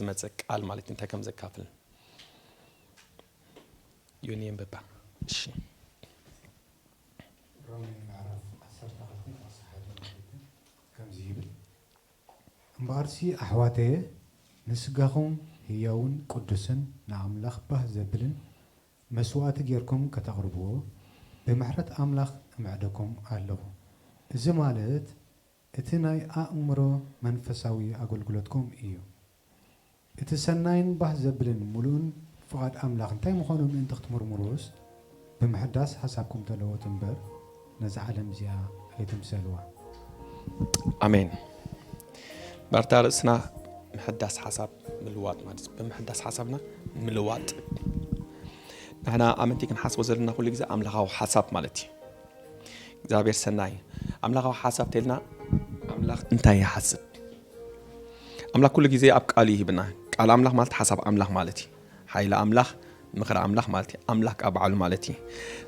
ዝመጸ ቃል ማለት እንታይ ከም ዘካፍል። ዮኒ የንብባ። እሺ። ሮሜ ምዕራፍ ዓሰርተ ክልተ ቁጽሪ ሓደ ማለት ከምዚ ይብል፣ እምበኣርሲ ኣሕዋተየ፣ ንስጋኹም ህያውን ቅዱስን ንኣምላኽ ባህ ዘብልን መስዋእቲ ጌርኩም ከተቕርብዎ፣ ብምሕረት ኣምላኽ እምዕደኩም ኣለኹ። እዚ ማለት እቲ ናይ ኣእምሮ መንፈሳዊ ኣገልግሎትኩም እዩ። እቲ ሰናይን ባህ ዘብልን ምሉእን ፍቓድ ኣምላኽ እንታይ ምዃኑ ምእንቲ ክትምርምሩስ፣ ብምሕዳስ ሓሳብኩም ተለወጡ እምበር፣ ነዛ ዓለም እዚኣ ኣይትምሰልዋ። ኣሜን። ባርታ ርእስና ምሕዳስ ሓሳብ ምልዋጥ ማለት እዩ። ብምሕዳስ ሓሳብና ምልዋጥ። ንሕና ኣመንቲ ክንሓስቦ ዘለና ኩሉ ግዜ ኣምላኻዊ ሓሳብ ማለት እዩ። እግዚኣብሔር ሰናይ። ኣምላኻዊ ሓሳብ ተልና ኣምላኽ እንታይ ይሓስብ? ኣምላኽ ኩሉ ግዜ ኣብ ቃሉ ይህብና። ቃል ኣምላኽ ማለት ሓሳብ ኣምላኽ ማለት እዩ። ሓይሊ ኣምላኽ፣ ምኽሪ ኣምላኽ ማለት እዩ። ኣምላኽ ካብ ባዕሉ ማለት እዩ።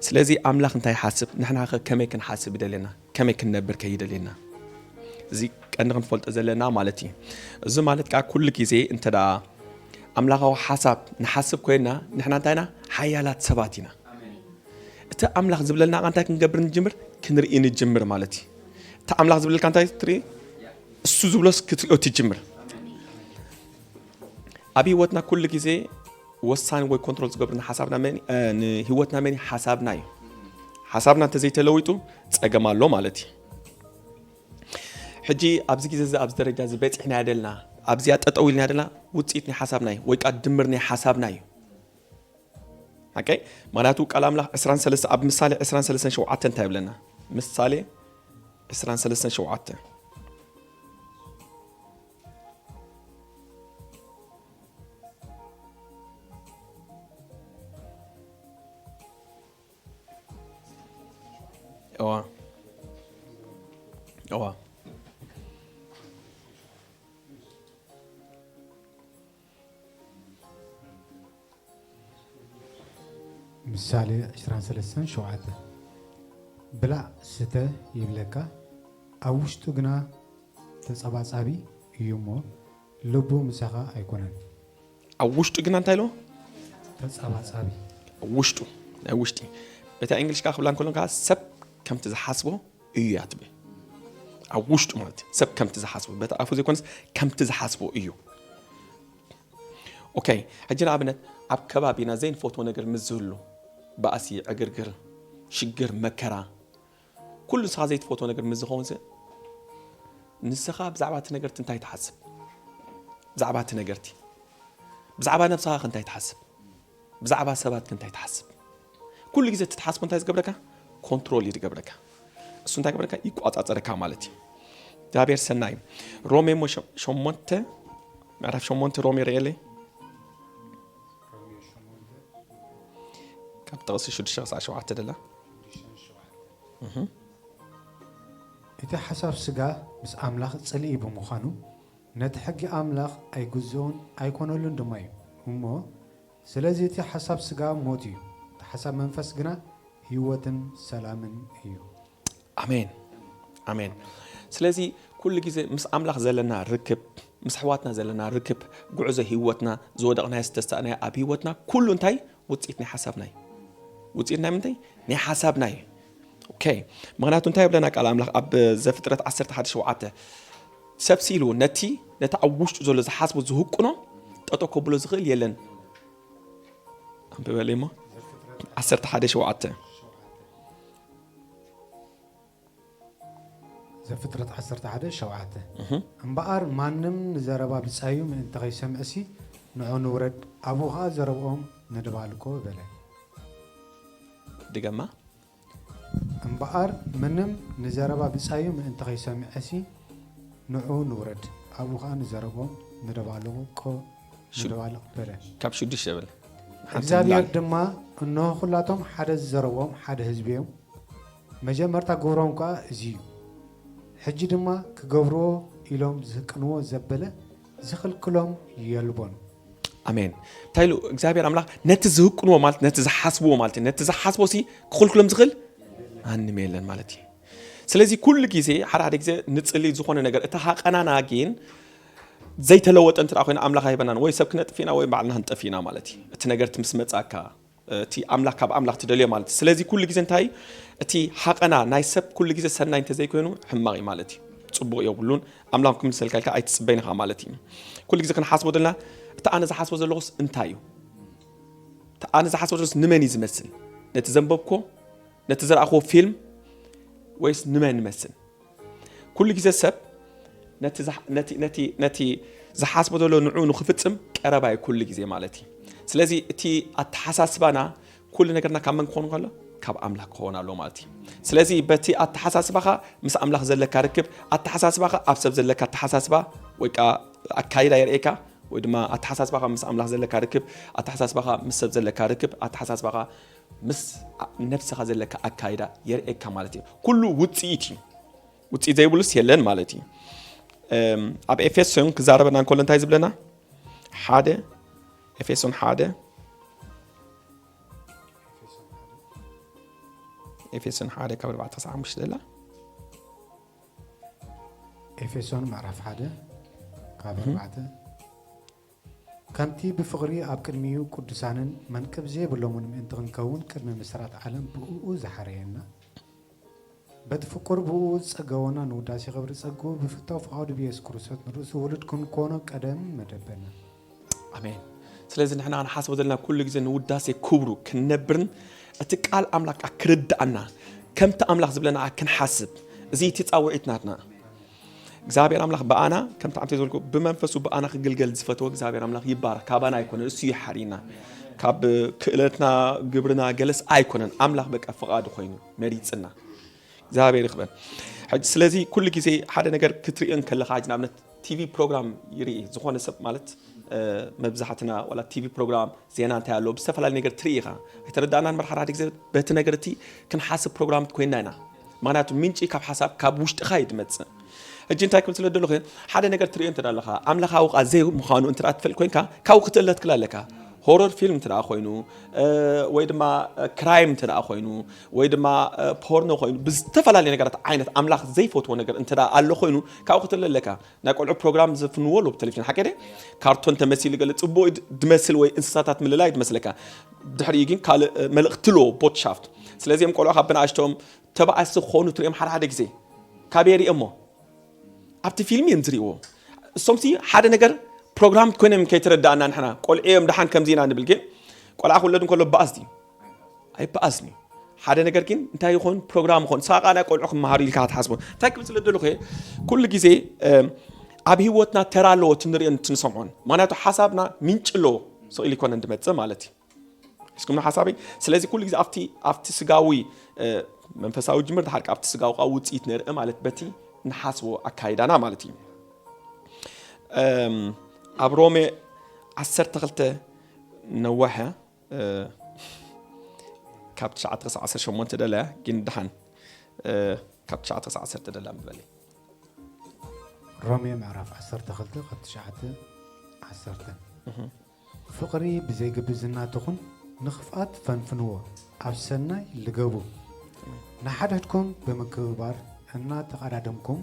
ስለዚ ኣምላኽ እንታይ ይሓስብ? ንሕና ኸ ከመይ ክንሓስብ ይደልየና? ከመይ ክንነብር ከ ይደልየና? እዚ ቀንዲ ክንፈልጦ ዘለና ማለት እዩ። እዚ ማለት ከዓ ኩሉ ግዜ እንተ ደኣ ኣምላኻዊ ሓሳብ ንሓስብ ኮይና፣ ንሕና እንታይ ኢና? ሓያላት ሰባት ኢና። እቲ ኣምላኽ ዝብለልና ቃ እንታይ ክንገብር ንጅምር? ክንርኢ ንጅምር ማለት እዩ። እቲ ኣምላኽ ዝብለልካ እንታይ ትርኢ? እሱ ዝብሎስ ክትሪኦ ትጅምር። ኣብ ህይወትና ኩሉ ግዜ ወሳኒ ወይ ኮንትሮል ዝገብርና ሓሳብና መን እዩ? እ፣ ንህይወትና መን እዩ? ሓሳብና እዩ። ሓሳብና እንተዘይተለዊጡ ጸገም ኣሎ ማለት እዩ። ሕጂ ኣብዚ ግዜ እዚ ኣብዚ ደረጃ እዚ በጺሕና ያደልና ኣብዚኣ ጠጠው ኢልና ያደልና ውጽኢት ናይ ሓሳብና እዩ ወይ ቃ ድምር ናይ ሓሳብና እዩ። ኦኬ፣ ምኽንያቱ ቃል ኣምላኽ ዕስራን ሰለስተ ኣብ ምሳሌ ዕስራን ሰለስተን ሸውዓተ እንታይ ይብለና? ምሳሌ ዕስራን ሰለስተን ሸውዓተ። እዋ። እዋ። ምሳሌ ዕስራን ሰለስተን ሸውዓተ። ብላዕ ስተ ይብለካ፣ ኣብ ውሽጡ ግና ተጸባጻቢ እዩ እሞ፣ ልቡ ምሳኻ ኣይኮነን። ኣብ ውሽጡ ግና እንታይ ኢልዎ? ተጸባጻቢ። ኣብ ውሽጡ፣ ናይ ውሽጢ። በታ እንግሊሽ ከዓ ክብላ እንከሎ ከዓ ሰብ ከምቲ ዝሓስቦ እዩ እያ ትብል። ኣብ ውሽጡ ማለት እዩ። ሰብ ከምቲ ዝሓስቦ፣ በቲ ኣፉ ዘይኮነስ ከምቲ ዝሓስቦ እዩ። ኦኬ፣ ሕጂ ንኣብነት ኣብ ከባቢና ዘይንፈትዎ ነገር ምስ ዝህሉ፣ ባእሲ፣ ዕግርግር፣ ሽግር፣ መከራ፣ ኩሉ ንስኻ ዘይትፈትዎ ነገር ምስ ዝኸውን፣ ንስኻ ብዛዕባ እቲ ነገርቲ እንታይ ትሓስብ? ብዛዕባ እቲ ነገርቲ፣ ብዛዕባ ነብስኻ ከ እንታይ ትሓስብ? ብዛዕባ ሰባት ከ እንታይ ትሓስብ? ኩሉ ግዜ እቲ ትሓስቦ እንታይ ዝገብረካ? ኮንትሮል እዩ ዝገብረካ። እሱ እንታይ ይገብረካ? ይቋጻጸረካ ማለት እዩ። እግዚኣብሔር ሰናይ እዩ። ሮሜ እሞ ሸ-፣ ሸሞንተ፣ ምዕራፍ ሸሞንተ ሮሜ ርእየለይ። ካብ ጥቕሲ ሽዱሽተ ክሳዕ ሸውዓተ ደላ። እህ። እቲ ሓሳብ ስጋ ምስ ኣምላኽ ጽልኢ ብምዃኑ፣ ነቲ ሕጊ ኣምላኽ ኣይግዝኦን ኣይኮነሉን ድማ እዩ። እሞ ስለዚ እቲ ሓሳብ ስጋ ሞት እዩ፣ እቲ ሓሳብ መንፈስ ግና ህይወትን ሰላምን እዩ። ኣሜን፣ ኣሜን። ስለዚ ኩሉ ግዜ ምስ ኣምላኽ ዘለና ርክብ፣ ምስ ኣሕዋትና ዘለና ርክብ፣ ጉዕዞ ህይወትና፣ ዝወደቕናዮ ዝተሳእናዮ ኣብ ህይወትና፣ ኩሉ እንታይ? ውጽኢት ናይ ሓሳብና እዩ። ውጽኢት ናይ ምንታይ? ናይ ሓሳብና እዩ። ኦኬ። ምኽንያቱ እንታይ ይብለና ቃል ኣምላኽ ኣብ ዘፍጥረት ዓሰርተ ሓደ ሸውዓተ? ሰብሲ ኢሉ ነቲ፣ ነቲ ኣብ ውሽጡ ዘሎ ዝሓስቦ ዝህቅኖ ጠጠው ከብሎ ዝኽእል የለን። ኣንብበለይ እሞ። ዓሰርተ ሓደ ሸውዓተ። ዘፍጥረት ዓሰርተ ሓደ ሸውዓተ። እህ። እምበኣር ማንም ንዘረባ ብጻዩ ምእንቲ ኸይሰምዕሲ ንዑ ንውረድ፣ ኣብኡ ኸኣ ዘረብኦም ንደባልቆ በለ። ድገማ። እምበኣር ምንም ንዘረባ ብጻዩ ምእንቲ ኸይሰምዐሲ ንዑ ንውረድ፣ ኣብኡ ኸኣ ንዘረብኦም ንደባልቆ፣ ሽዱ-፣ ንደባልቕ በለ። ካብ ሽዱሽተ በል። ሓንቲ እግዚኣብሔር ንላዕሊ። ድማ፣ እንሆ ኹላቶም ሓደ ዝዘረብኦም ሓደ ህዝቢ እዮም፣ መጀመርታ ግብሮም ከኣ እዚ እዩ። ሕጂ ድማ ክገብርዎ ኢሎም ዝህቅንዎ ዘበለ ዝኽልክሎም የልቦን። ኣሜን። እንታይ ኢሉ እግዚኣብሔር ኣምላኽ? ነቲ ዝህቅንዎ ማለት ነቲ ዝሓስብዎ ማለት እዩ። ነቲ ዝሓስቦ ሲ ክኽልክሎም ዝኽእል ማንም የለን ማለት እዩ። ስለዚ ኩሉ ግዜ፣ ሓደ ሓደ ግዜ ንጽሊ ዝኾነ ነገር፣ እቲ ሃቐናና ግን ዘይተለወጠ እንተ ኮይኑ ኣምላኽ ኣይበናን፣ ወይ ሰብ ክነጥፍ ኢና ወይ ባዕልና ክንጠፍ ኢና ማለት እዩ። እቲ ነገር እቲ ምስ መጻካ እቲ ኣምላኽ ካብ ኣምላኽ ትደልዮ ማለት እዩ። ስለዚ ኩሉ ግዜ እንታይ እቲ ሓቐና ናይ ሰብ ኩሉ ግዜ ሰናይ እንተዘይኮይኑ ሕማቕ እዩ ማለት እዩ። ጽቡቕ የብሉን። ኣምላኽ ክምልሰልካ ኢልካ ኣይትጽበይን ኢኻ ማለት እዩ። ኩሉ ግዜ ክንሓስቦ ዘለና እቲ ኣነ ዝሓስቦ ዘለኹስ እንታይ እዩ? እቲ ኣነ ዝሓስቦ ዘለኹስ ንመን እዩ ዝመስል? ነቲ ዘንበብኮ፣ ነቲ ዝረኣኽዎ ፊልም ወይስ ንመን ይመስል? ኩሉ ግዜ ሰብ ነቲ ዝሓ- ነቲ ነቲ ነቲ ዝሓስቦ ዘሎ ንዕኡ ንኽፍጽም ቀረባ እዩ ኩሉ ግዜ ማለት እዩ። ስለዚ እቲ ኣተሓሳስባና ኩሉ ነገርና ካብ መን ክኸውን ከሎ ካብ ኣምላኽ ክኸውን ኣለዎ ማለት እዩ። ስለዚ በቲ ኣተሓሳስባኻ ምስ ኣምላኽ ዘለካ ርክብ ኣተሓሳስባኻ ኣብ ሰብ ዘለካ ኣተሓሳስባ ወይ ከዓ ኣካይዳ የርእየካ ወይ ድማ ኣተሓሳስባኻ ምስ ኣምላኽ ዘለካ ርክብ ኣተሓሳስባኻ ምስ ሰብ ዘለካ ርክብ ኣተሓሳስባኻ ምስ ነብስኻ ዘለካ ኣካይዳ የርእየካ ማለት እዩ። ኩሉ ውፅኢት እዩ። ውፅኢት ዘይብሉስ የለን ማለት እዩ። ኣብ ኤፌሶን ክዛረበና እንከሎ እንታይ ዝብለና? ሓደ ኤፌሶን ሓደ ኤፌሶን ሓደ ካብ ኣርባዕተ ክሳብ ሓሙሽተ ዘላ ኤፌሶን ምዕራፍ ሓደ ካብ ኣርባዕተ ከምቲ ብፍቕሪ ኣብ ቅድሚኡ ቅዱሳንን መንቅብ ዘይብሎምን ምእንቲ ክንከውን ቅድሚ ምስራት ዓለም ብእኡ ዝሓረየና በቲ ፍቁር ብኡ ዝጸገወና ንውዳሴ ክብሪ ጸግኡ ብፍታው ፍቓዱ ብየሱስ ክርስቶስ ንርእሱ ውሉድ ክንኮኖ ቀደም መደበና። ኣሜን። ስለዚ ንሕና ክንሓስቦ ዘለና ኩሉ ግዜ ንውዳሴ ክብሩ ክንነብርን እቲ ቃል ኣምላኽ ከዓ ክርድኣና ከምቲ ኣምላኽ ዝብለና ከዓ ክንሓስብ እዚ እቲ ጻውዒት ናትና እግዚኣብሔር ኣምላኽ ብኣና ከምቲ ዓምተ ዝበልኩ ብመንፈሱ ብኣና ክግልገል ዝፈተወ እግዚኣብሔር ኣምላኽ ይባረክ። ካባና ኣይኮነን እሱ ይሓሪና ካብ ክእለትና ግብርና ገለስ ኣይኮነን ኣምላኽ በቃ ፍቓዱ ኮይኑ መሪፅና እግዚኣብሔር ይኽበል። ሕጂ ስለዚ ኩሉ ግዜ ሓደ ነገር ክትርእዮ እንከለኻ ሕጂ ንኣብነት ቲቪ ፕሮግራም ይርኢ ዝኾነ ሰብ ማለት መብዛሕትና ዋላ ቲቪ ፕሮግራም ዜና እንታይ ኣሎ ብዝተፈላለዩ ነገር ትርኢ ኢኻ ኣይተረዳእናን መርሓር ሓደ ግዜ በቲ ነገር እቲ ክንሓስብ ፕሮግራም ኮይና ኢና ምክንያቱ ምንጪ ካብ ሓሳብ ካብ ውሽጥኻ እዩ ድመፅእ ሕጂ እንታይ ክብል ስለ ደለኹ ሓደ ነገር ትርእዮ እንተ ኣለኻ ኣምላኻዊ ቃ ዘይ ምዃኑ እንተ ትፈልጥ ኮይንካ ካብኡ ክትእለት ክል ኣለካ ሆረር ፊልም እንተ ኮይኑ ወይ ድማ ክራይም እንተ ኮይኑ ወይ ድማ ፖርኖ ኮይኑ ብዝተፈላለዩ ነገራት ዓይነት ኣምላኽ ዘይፈትዎ ነገር እንተ ኣሎ ኮይኑ ካብኡ ክትእለት ኣለካ ናይ ቆልዑ ፕሮግራም ዘፍንዎ ኣለዉ ብቴሌቪዥን ሓቂ ካርቶን ተመሲሉ ገለ ፅቡቅ ድመስል ወይ እንስሳታት ምልላይ ድመስለካ ድሕሪኡ ግን ካልእ መልእክቲ ኣለዎ ቦትሻፍት ስለዚኦም ቆልዑ ካብ ብንኣሽቶም ተባኣሲ ክኾኑ ትሪኦም ሓደ ሓደ ግዜ ካበይ ሪኦሞ ኣብቲ ፊልም እዮም ዝሪእዎ እሶምሲ ሓደ ነገር ፕሮግራም ኮይኖም ከይተረዳእና ንሕና ቆልዑ እዮም ደሓን ከምዚ ኢና ንብል ግን ቆልዓ ክውለድ እንከሎ በኣስ ድዩ ኣይበኣስን እዩ ሓደ ነገር ግን እንታይ ይኾን ፕሮግራም ይኾን ሳቃ ናይ ቆልዑ ክመሃሩ ኢልካ ክትሓስቦ እንታይ ክብል ስለ ደለኹ ኩሉ ግዜ ኣብ ህይወትና ተራ ኣለዎ ትንሪኦን ትንሰምዖን ምክንያቱ ሓሳብና ምንጭ ኣለዎ ስቕ ኢሉ ይኮነ እንድመፅእ ማለት እዩ እስኩም ሓሳበይ ስለዚ ኩሉ ግዜ ኣብቲ ኣብቲ ስጋዊ መንፈሳዊ ጅምር ድሓር ኣብቲ ስጋዊ ቃ ውፅኢት ንርኢ ማለት በቲ ንሓስቦ ኣካይዳና ማለት እዩ ኣብ ሮሜ ዓሰርተ ክልተ ነዋሐ ካብ ትሽዓተ ክሳብ ዓሰርተ ሸሞንተ ደለያ ግን ድሓን ካብ ትሽዓተ ክሳብ ዓሰርተ ደላ ምበሊ ሮሜ ምዕራፍ ዓሰርተ ክልተ ካብ ትሽዓተ ዓሰርተ ፍቕሪ ብዘይግብዝና ትኹን ንኽፍኣት ፈንፍንዎ ኣብ ሰናይ ልገቡ ንሓድሕድኩም ብምክብባር እናተቐዳደምኩም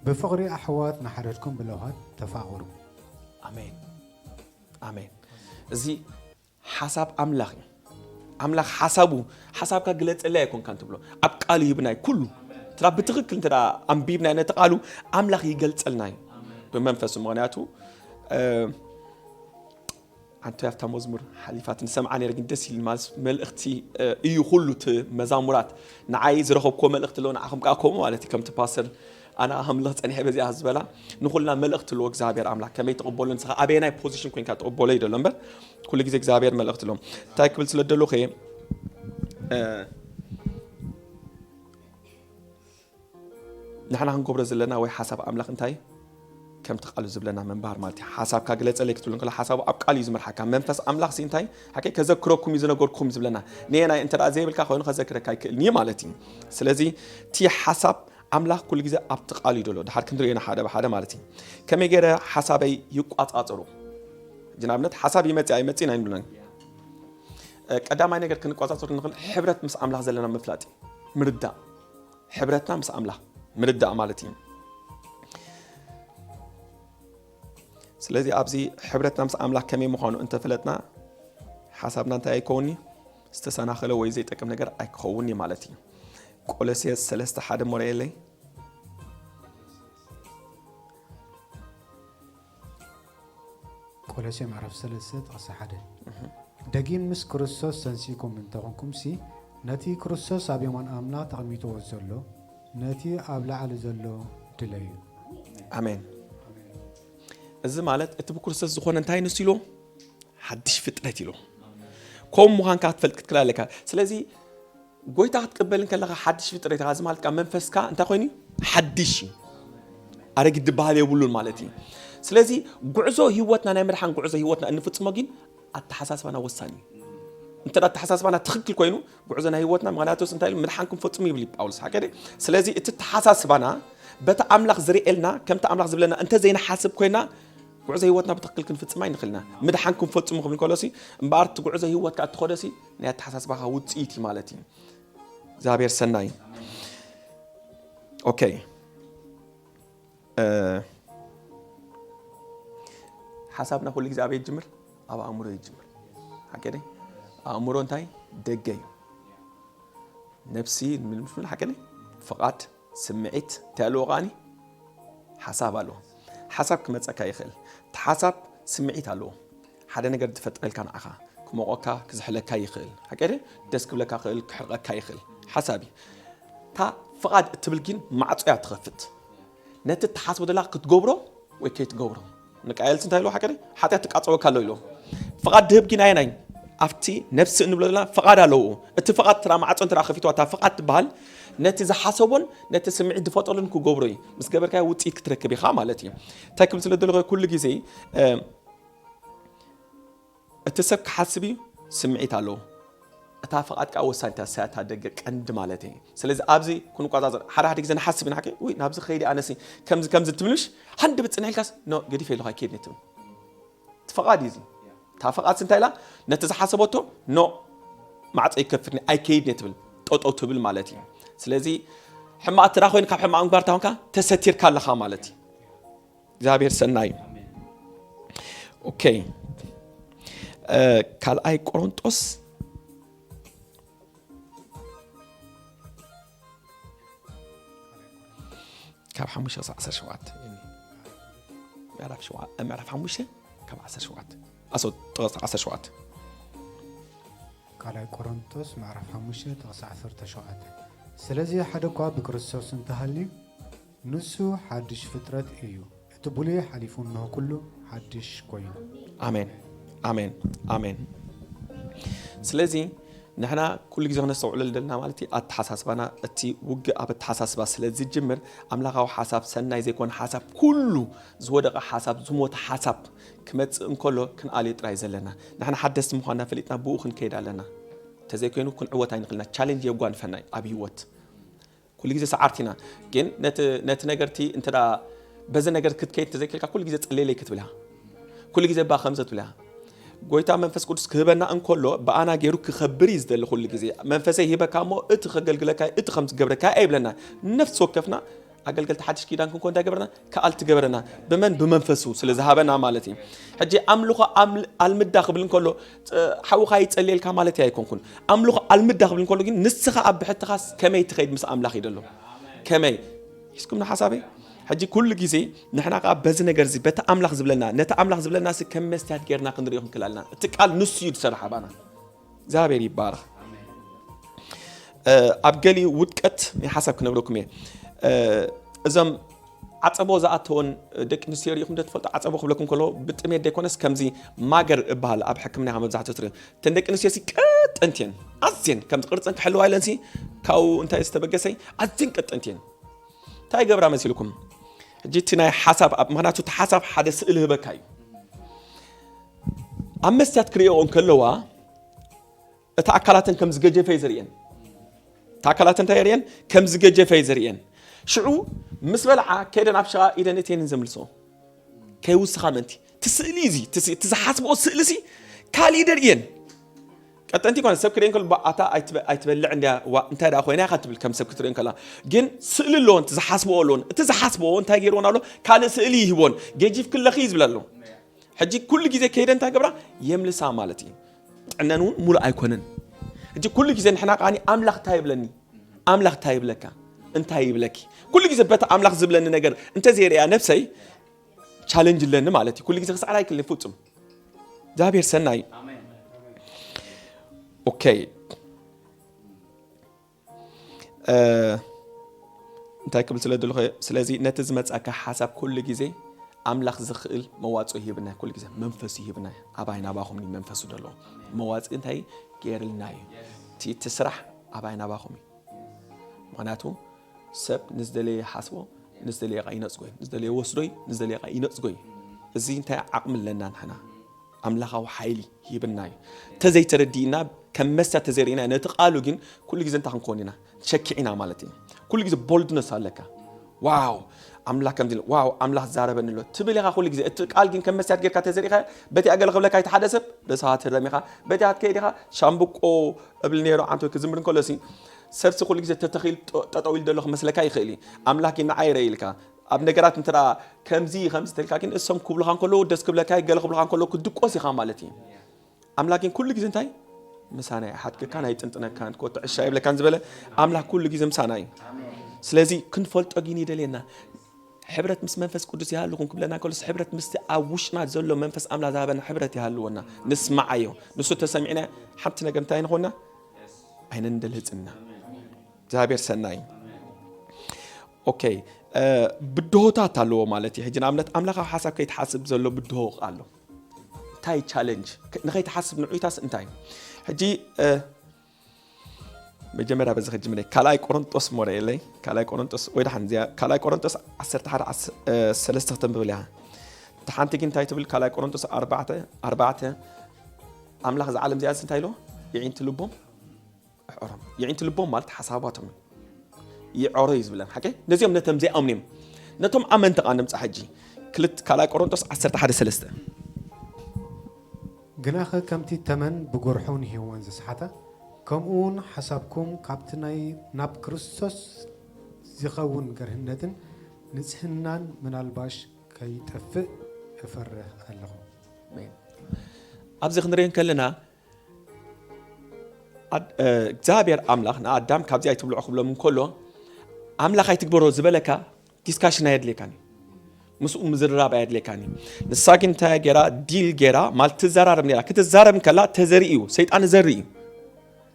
ብፍቕሪ ኣሕዋት ንሓድሕድኩም ብለውሃት ተፋቐሩ ኣሜን ኣሜን እዚ ሓሳብ ኣምላኽ እዩ ኣምላኽ ሓሳቡ ሓሳብካ ግለፀለይ ኣይኮንካን ትብሎ ኣብ ቃሉ ይብናይ ኩሉ ትራ ብትኽክል እንተ ኣንቢብናይ ነቲ ቃሉ ኣምላኽ ይገልፀልና እዩ ብመንፈሱ ምክንያቱ ሓንቲ ኣብታ መዝሙር ሓሊፋት ንሰምዓ ነረ ግን ደስ ኢል ማለት መልእኽቲ እዩ ኩሉ እቲ መዛሙራት ንዓይ ዝረኸብኮ መልእኽቲ ኣሎ ንዓኹም ከዓ ከምኡ ማለት እዩ ከምቲ ፓስተር ኣነ ኣምልኽ ጸኒሐ በዚኣ ዝበላ ንኹልና መልእኽቲ ኣለዎ እግዚኣብሔር ኣምላኽ ከመይ ትቕበሎ ንስኻ ኣበየናይ ፖዚሽን ኮይንካ ትቕበሎ እዩ ደሎ እምበር ኩሉ ግዜ እግዚኣብሔር መልእኽቲ ኣለዎ እንታይ ክብል ስለ ደለኹ እየ ንሕና ክንገብሮ ዘለና ወይ ሓሳብ ኣምላኽ እንታይ ከምቲ ቃሉ ዝብለና ምንባር ማለት እዩ ሓሳብካ ግለፀለይ ክትብል እንከሎ ሓሳቡ ኣብ ቃል እዩ ዝመርሓካ መንፈስ ኣምላኽ ሲ እንታይ ሓቂ ከዘክረኩም እዩ ዝነገርኩም ዝብለና ንየናይ እንተ ዘይብልካ ኮይኑ ከዘክረካ ኣይክእልን እዩ ማለት እዩ ስለዚ እቲ ሓሳብ ኣምላኽ ኩሉ ግዜ ኣብቲ ቃል እዩ ደሎ ድሓር ክንሪኦ ኢና ሓደ ብሓደ ማለት እዩ ከመይ ገይረ ሓሳበይ ይቋፃፀሩ ንኣብነት ሓሳብ ይመፅእ ኣይመፅእን ኣይንብሎን ቀዳማይ ነገር ክንቋፃፀሩ ንኽእል ሕብረት ምስ ኣምላኽ ዘለና ምፍላጥ እዩ ምርዳእ ሕብረትና ምስ ኣምላኽ ምርዳእ ማለት እዩ ስለዚ ኣብዚ ሕብረትና ምስ ኣምላኽ ከመይ ምዃኑ እንተፈለጥና ሓሳብና እንታይ ኣይከውንኒ ዝተሰናኸለ ወይ ዘይጠቅም ነገር ኣይክኸውን እዩ ማለት እዩ። ቆሎሴስ ሰለስተ ሓደ ሞረየለይ። ቆሎሴ ምዕራፍ ሰለስተ ጥቕሲ ሓደ። ደጊም ምስ ክርስቶስ ተንሲእኩም እንተኾንኩም ሲ ነቲ ክርስቶስ ኣብ የማን ኣምላኽ ተቐሚጥዎ ዘሎ ነቲ ኣብ ላዕሊ ዘሎ ድለዩ። ኣሜን። እዚ ማለት እቲ ብክርስቶስ ዝኾነ እንታይ ንሱ ኢሎ ሓድሽ ፍጥረት ኢሎ። ከም ምዃንካ ክትፈልጥ ክትክእል ኣለካ። ስለዚ ጎይታ ክትቅበል እንከለኻ ሓድሽ ፍጥረት ኢኻ። እዚ ማለት ከዓ መንፈስካ እንታይ ኮይኑ ሓድሽ እዩ። ኣረጊት ዝበሃል የብሉን ማለት እዩ። ስለዚ ጉዕዞ ህይወትና ናይ ምድሓን ጉዕዞ ህይወትና እንፍጽሞ ግን ኣተሓሳስባና ወሳኒ እዩ። እንተ ኣተሓሳስባና ትኽክል ኮይኑ ጉዕዞ ናይ ህይወትና ምክንያቱስ እንታይ ኢሉ ምድሓንኩም ፈጽሙ ይብል ጳውሎስ ሓቀደ። ስለዚ እቲ ተሓሳስባና በቲ ኣምላኽ ዝርእየልና ከምቲ ኣምላኽ ዝብለና እንተ ዘይንሓስብ ኮይና ጉዕዞ ህይወትና ብትኽክል ክንፍጽም ኣይንኽእልና። ምድሓንኩም ፈጽሙ ክብል ከሎሲ እምበኣር እቲ ጉዕዞ ህይወትካ እትኸዶሲ ናይ ኣተሓሳስባኻ ውፅኢት እዩ ማለት እዩ። እግዚኣብሔር ሰናይ። ኦኬ። ሓሳብና ኩሉ ግዜ ኣበይ ይጅምር? ኣብ ኣእምሮ ይጅምር። ሓቀደ ኣእምሮ እንታይ ደገ እዩ። ነፍሲ ንምልምል ሓቀደ ፍቓድ ስምዒት እንታይ ኣለዎ ከዓኒ ሓሳብ ኣለዎ። ሓሳብ ክመፀካ ይኽእል። እቲ ሓሳብ ስምዒት ኣለዎ። ሓደ ነገር ዝፈጥረልካ ንዓኻ ክሞቐካ ክዝሕለካ ይኽእል። ሓቀደ ደስ ክብለካ ክእል ክሕርቐካ ይኽእል ሓሳብ እዩ። እታ ፍቓድ እትብል ግን ማዕጾ እያ ትኸፍት። ነቲ እትሓስቦ ደላ ክትገብሮ ወይ ከይትገብሮ። ንቃየልሲ እንታይ ኢልዎ ሓቀደ ሓጢኣት ትቃጸወካ ኣሎ ኢልዎ። ፍቓድ ድህብ ግን ኣየናይ ኣብቲ ነፍሲ እንብሎ ዘለና ፍቓድ ኣለዎ። እቲ ፍቓድ ትራ ማዕጾ እንትራ ከፊትዋ እታ ፍቓድ ትበሃል ነቲ ዝሓሰቦን ነቲ ስምዒት ዝፈጠሉን ክገብሮ እዩ። ምስ ገበርካዮ ውፅኢት ክትረክብ ኢኻ ማለት እዩ። እንታይ ክብል ስለ ዘለኹ ኩሉ ግዜ እቲ ሰብ ክሓስብ እዩ ስምዒት ኣለዎ። እታ ፍቓድ ከዓ ወሳኒታ ሳያታ ደገ ቀንዲ ማለት እዩ። ስለዚ ኣብዚ ክንቆፃፀር ሓደ ሓደ ግዜ ንሓስብ ኢና ሓቂ ውይ ናብዚ ከይዲ ኣነሲ ከምዚ ከምዚ ትብልሽ ሓንድ ብፅንሕ ኢልካስ ኖ ገዲፍ ኢልካ ይከይድ ትብል። እቲ ፍቓድ እዩ እዚ። እታ ፍቓድ እንታይ ኢላ ነቲ ዝሓሰበቶ ኖ ማዕፀ ይከፍትኒ ኣይከይድኒ ትብል ጠጠው ትብል ማለት እዩ። ስለዚ ሕማቕ ትራ ኮይኑ ካብ ሕማቕ ምግባር ታኾንካ ተሰቲርካ ኣለኻ ማለት እዩ። እግዚኣብሔር ሰናይ። ኦኬ ካልኣይ ቆሮንጦስ ካብ ሓሙሽተ ክሳብ ዓሰርተ ሸውዓተ ምዕራፍ ሸውዓ- ምዕራፍ ሓሙሽተ ካብ ዓሰርተ ሸውዓተ ኣሶ ጥቕሲ ዓሰርተ ሸውዓተ ካልኣይ ቆሮንቶስ ምዕራፍ ሓሙሽተ ጥቕሲ ዓሰርተ ሸውዓተ ስለዚ ሓደ እኳ ብክርስቶስ እንተሃልዩ ንሱ ሓድሽ ፍጥረት እዩ፣ እቲ ብሉይ ሓሊፉ እንሆ ኩሉ ሓድሽ ኮይኑ። ኣሜን ኣሜን ኣሜን። ስለዚ ንሕና ኩሉ ግዜ ክነስተውዕለሉ ዘለና ማለት እዩ ኣተሓሳስባና እቲ ውግእ ኣብ ኣተሓሳስባ ስለ ዝጅምር ኣምላኻዊ ሓሳብ ሰናይ ዘይኮነ ሓሳብ ኩሉ ዝወደቐ ሓሳብ ዝሞተ ሓሳብ ክመፅእ እንከሎ ክንኣልዮ ጥራይ ዘለና ንሕና ሓደስቲ ምዃንና ፈሊጥና ብኡ ክንከይድ ኣለና። እንተዘይኮይኑ ክንዕወት ኣይንኽእልና ቻሌንጅ የጓንፈና እዩ ኣብ ህይወት ኩሉ ግዜ ሰዓርቲ ኢና ግን ነቲ ነቲ ነገርቲ እንተ በዚ ነገር ክትከይድ እንተዘይክልካ ኩሉ ግዜ ጸልየለይ ክትብልያ ኩሉ ግዜ ባ ከምዘ ትብልያ ጎይታ መንፈስ ቅዱስ ክህበና እንከሎ ብኣና ገይሩ ክኸብር እዩ ዝደሊ ኩሉ ግዜ መንፈሰይ ሂበካ እሞ እቲ ከገልግለካ እቲ ከም ዝገብረካ ኣይብለና ነፍሲ ወከፍና ኣገልገልቲ ሓድሽ ኪዳን ክንኮን እንታይ ገበረና ከኣል ትገበረና ብመን ብመንፈሱ ስለ ዝሃበና ማለት እዩ ሕጂ ኣምልኾ ኣልምዳ ክብል እንከሎ ሓውኻ ይጸልየልካ ማለት ኣይኮንኩን ኣምልኾ ኣልምዳ ክብል እንከሎ ግን ንስኻ ኣብ ብሕትኻስ ከመይ ትኸይድ ምስ ኣምላኽ ይደሎ ከመይ ሒዝኩም ንሓሳበይ ሕጂ ኩሉ ግዜ ንሕና ከዓ በዚ ነገር እዚ በቲ ኣምላኽ ዝብለና ነቲ ኣምላኽ ዝብለና ሲ ከም መስትያት ገይርና ክንሪኦ ክንክእል ኣለና እቲ ቃል ንሱ እዩ ዝሰርሕ ኣባና እግዚኣብሔር ይባረኽ ኣብ ገሊ ውድቀት ናይ ሓሳብ ክነግረኩም እየ እዞም ዓፀቦ ዝኣተወን ደቂ ኣንስትዮ ሪኢኹም ዶ ትፈልጡ ዓፀቦ ክብለኩም ከሎ ብጥሜት ዘይኮነስ ከምዚ ማገር እበሃል ኣብ ሕክምና ኢኻ መብዛሕትኡ ትሪኦ እተን ደቂ ኣንስትዮ ሲ ቀጠንቲ እየን ኣዝየን ከምዚ ቅርፀን ክሕልዋ ኢለን ሲ ካብኡ እንታይ ዝተበገሰይ ኣዝየን ቀጠንቲ እየን እንታይ ገብራ መሲልኩም ሕጂ እቲ ናይ ሓሳብ ኣብ ምክንያቱ እቲ ሓሳብ ሓደ ስእሊ ህበካ እዩ ኣብ መስትያት ክርእኦ እንከለዋ እቲ ኣካላተን ከም ዝገጀፈ እዩ ዝርእየን እቲ ኣካላተን እንታይ የርእየን ከም ዝገጀፈ እዩ ዝርእየን ሽዑ ምስ በልዓ ከይደን ኣብ ሸቓ ኢደን እትየንን ዘምልሶ ከይውስኻ ምእንቲ እቲ ስእሊ እዚ እቲ ዝሓስብኦ ስእሊ ሲ ካሊእ ደርእየን ቀጠንቲ ኮነ ሰብ ክርእየን ከሎ ኣታ ኣይትበልዕ እንድያ እንታይ ደኣ ኮይና ኢኻ ትብል ከም ሰብ ክትርእየን ከላ ግን ስእሊ ኣለዎን እቲ ዝሓስብኦ ኣለዎን እቲ ዝሓስብኦ እንታይ ገይርዎን ኣሎ ካልእ ስእሊ ይህቦን ገጂፍ ክለኺ እዩ ዝብል ኣሎ ሕጂ ኩሉ ግዜ ከይደ እንታይ ገብራ? የምልሳ ማለት እዩ። ጥዕነን እውን ሙሉእ ኣይኮነን። ሕጂ ኩሉ ግዜ ንሕና ከዓኒ ኣምላኽ እንታይ ይብለኒ? ኣምላኽ እንታይ ይብለካ? እንታይ ይብለኪ? ኩሉ ግዜ በቲ ኣምላኽ ዝብለኒ ነገር እንተዘይርእያ ነብሰይ ቻለንጅ ኣለኒ ማለት እዩ። ኩሉ ግዜ ክስዕር ኣይክልን ፍጹም። እግዚኣብሔር ሰናይ። ኦኬ። እንታይ ክብል ስለ ደለኹ? ስለዚ ነቲ ዝመጻካ ሓሳብ ኩሉ ግዜ ኣምላኽ ዝኽእል መዋጽኦ ይህብና። ኩሉ ግዜ መንፈሱ ይህብና። ኣባይ ናባኹም እዩ መንፈሱ ደሎ። መዋጽእ እንታይ ገይርልና እዩ? እቲ እቲ ስራሕ ኣባይ ናባኹም እዩ። ምኽንያቱ ሰብ ንዝደለየ ይሓስቦ፣ ንዝደለየ ኸዓ ይነጽጎ እዩ። ንዝደለየ ወስዶ እዩ፣ ንዝደለየ ኸዓ ይነጽጎ እዩ። እዚ እንታይ ዓቕሚ ኣለና ንሕና? ኣምላኻዊ ሓይሊ ሂብና እዩ። ተዘይተረዲእና ከም መስትያት ተዘይርኢና ነቲ ቃሉ ግን ኩሉ ግዜ እንታይ ክንኮን ኢና? ሸኪዕና ማለት እዩ። ኩሉ ግዜ ቦልድነስ ኣለካ። ዋው ኣምላኽ ከምዚ ኢሉ፣ ዋው ኣምላኽ ዛረበኒ ኣሎ ትብል ኢኻ ኩሉ ግዜ። እቲ ቃል ግን ከም መስትያት ጌርካ ተዘሪእኻ በቲ ኣገለ ክብለካ እቲ ሓደ ሰብ ርእስኻ ትህረም ኢኻ። በቲ ኣትከይድ ኢኻ ሻምብቆ እብል ነይሩ ዓንቶ ክዝምር እንከሎ ሲ ሰብሲ ኩሉ ግዜ ተተኺል ጠጠው ኢሉ ዘሎ ክመስለካ ይኽእል እዩ። ኣምላኽ ግን ንዓይ ይረኢ ኢልካ ኣብ ነገራት እንተ ከምዚ ከምዚ ተልካ ግን እሶም ክብሉኻ እንከለዉ ደስ ክብለካ ገለ ክብሉኻ እንከለዉ ክድቆስ ኢኻ ማለት እዩ። ኣምላኽ ግን ኩሉ ግዜ እንታይ ምሳና እዩ። ሓድግካን ኣይጥንጥነካን ኮተ ዕሻ ይብለካን ዝበለ ኣምላኽ ኩሉ ግዜ ምሳና እዩ። ስለዚ ክንፈልጦ ግን ይደልየና። ሕብረት ምስ መንፈስ ቅዱስ ይሃልኹም ክብለና ከሎስ ሕብረት ምስቲ ኣብ ውሽጥና ዘሎ መንፈስ ኣምላኽ ዝሃበና ሕብረት ይሃልወና። ንስማዓዮ። ንሱ ተሰሚዕና ሓንቲ ነገር እንታይ ንኾና ኣይነንደልህጽና። እግዚኣብሔር ሰናይ። ኦኬ። ብድሆታት ኣለዎ ማለት እዩ። ሕጂ ንኣብነት ኣምላኻዊ ሓሳብ ከይትሓስብ ዘሎ ብድሆ ኣሎ። እንታይ ቻለንጅ ንኸይትሓስብ ንዑይታስ እንታይ? ሕጂ መጀመርያ በዚ ክጅምር ካልኣይ ቆሮንጦስ ሞረ የለይ ካልኣይ ቆሮንጦስ ወይ ደሓን እዚኣ ካልኣይ ቆሮንጦስ ዓሰርተ ሓደ ሰለስተ ክተንብብል እያ። እቲ ሓንቲ ግን እንታይ ትብል? ካልኣይ ቆሮንጦስ ኣርባዕተ ኣርባዕተ ኣምላኽ እዛ ዓለም እዚኣ እንታይ ኢሎ? የዒንቲ ልቦም ይዕሮም። የዒንቲ ልቦም ማለት ሓሳባቶም ይዕሮ እዩ ዝብለን ሓቂ። ነዚኦም ነቶም ዘይኣምኑ እዮም። ነቶም ኣመንቲ ቃ ንምጻ ሕጂ ክልት ካልኣይ ቆሮንጦስ ዓሰርተ ሓደ ሰለስተ ግናኸ ከምቲ ተመን ብጎርሑ ንሄዋን ዘስሓተ፣ ከምኡ እውን ሓሳብኩም ካብቲ ናይ ናብ ክርስቶስ ዝኸውን ገርህነትን ንጽህናን ምናልባሽ ከይጠፍእ እፈርህ ኣለኹ። ኣሜን። ኣብዚ ክንሪኦ ከለና እግዚኣብሔር ኣምላኽ ንኣዳም ካብዚ ኣይትብልዖ ክብሎም እንከሎ ኣምላኽ ኣይትግበሮ ዝበለካ ዲስካሽን ኣየድልየካን እዩ። ምስኡ ምዝርራብ ኣየድልየካን እዩ። ንሳ ግን እንታይ ገይራ ዲል ገይራ ማለት ትዘራረብ ነራ። ክትዛረብ ከላ ተዘርኢ እዩ። ሰይጣን ዘርኢ እዩ።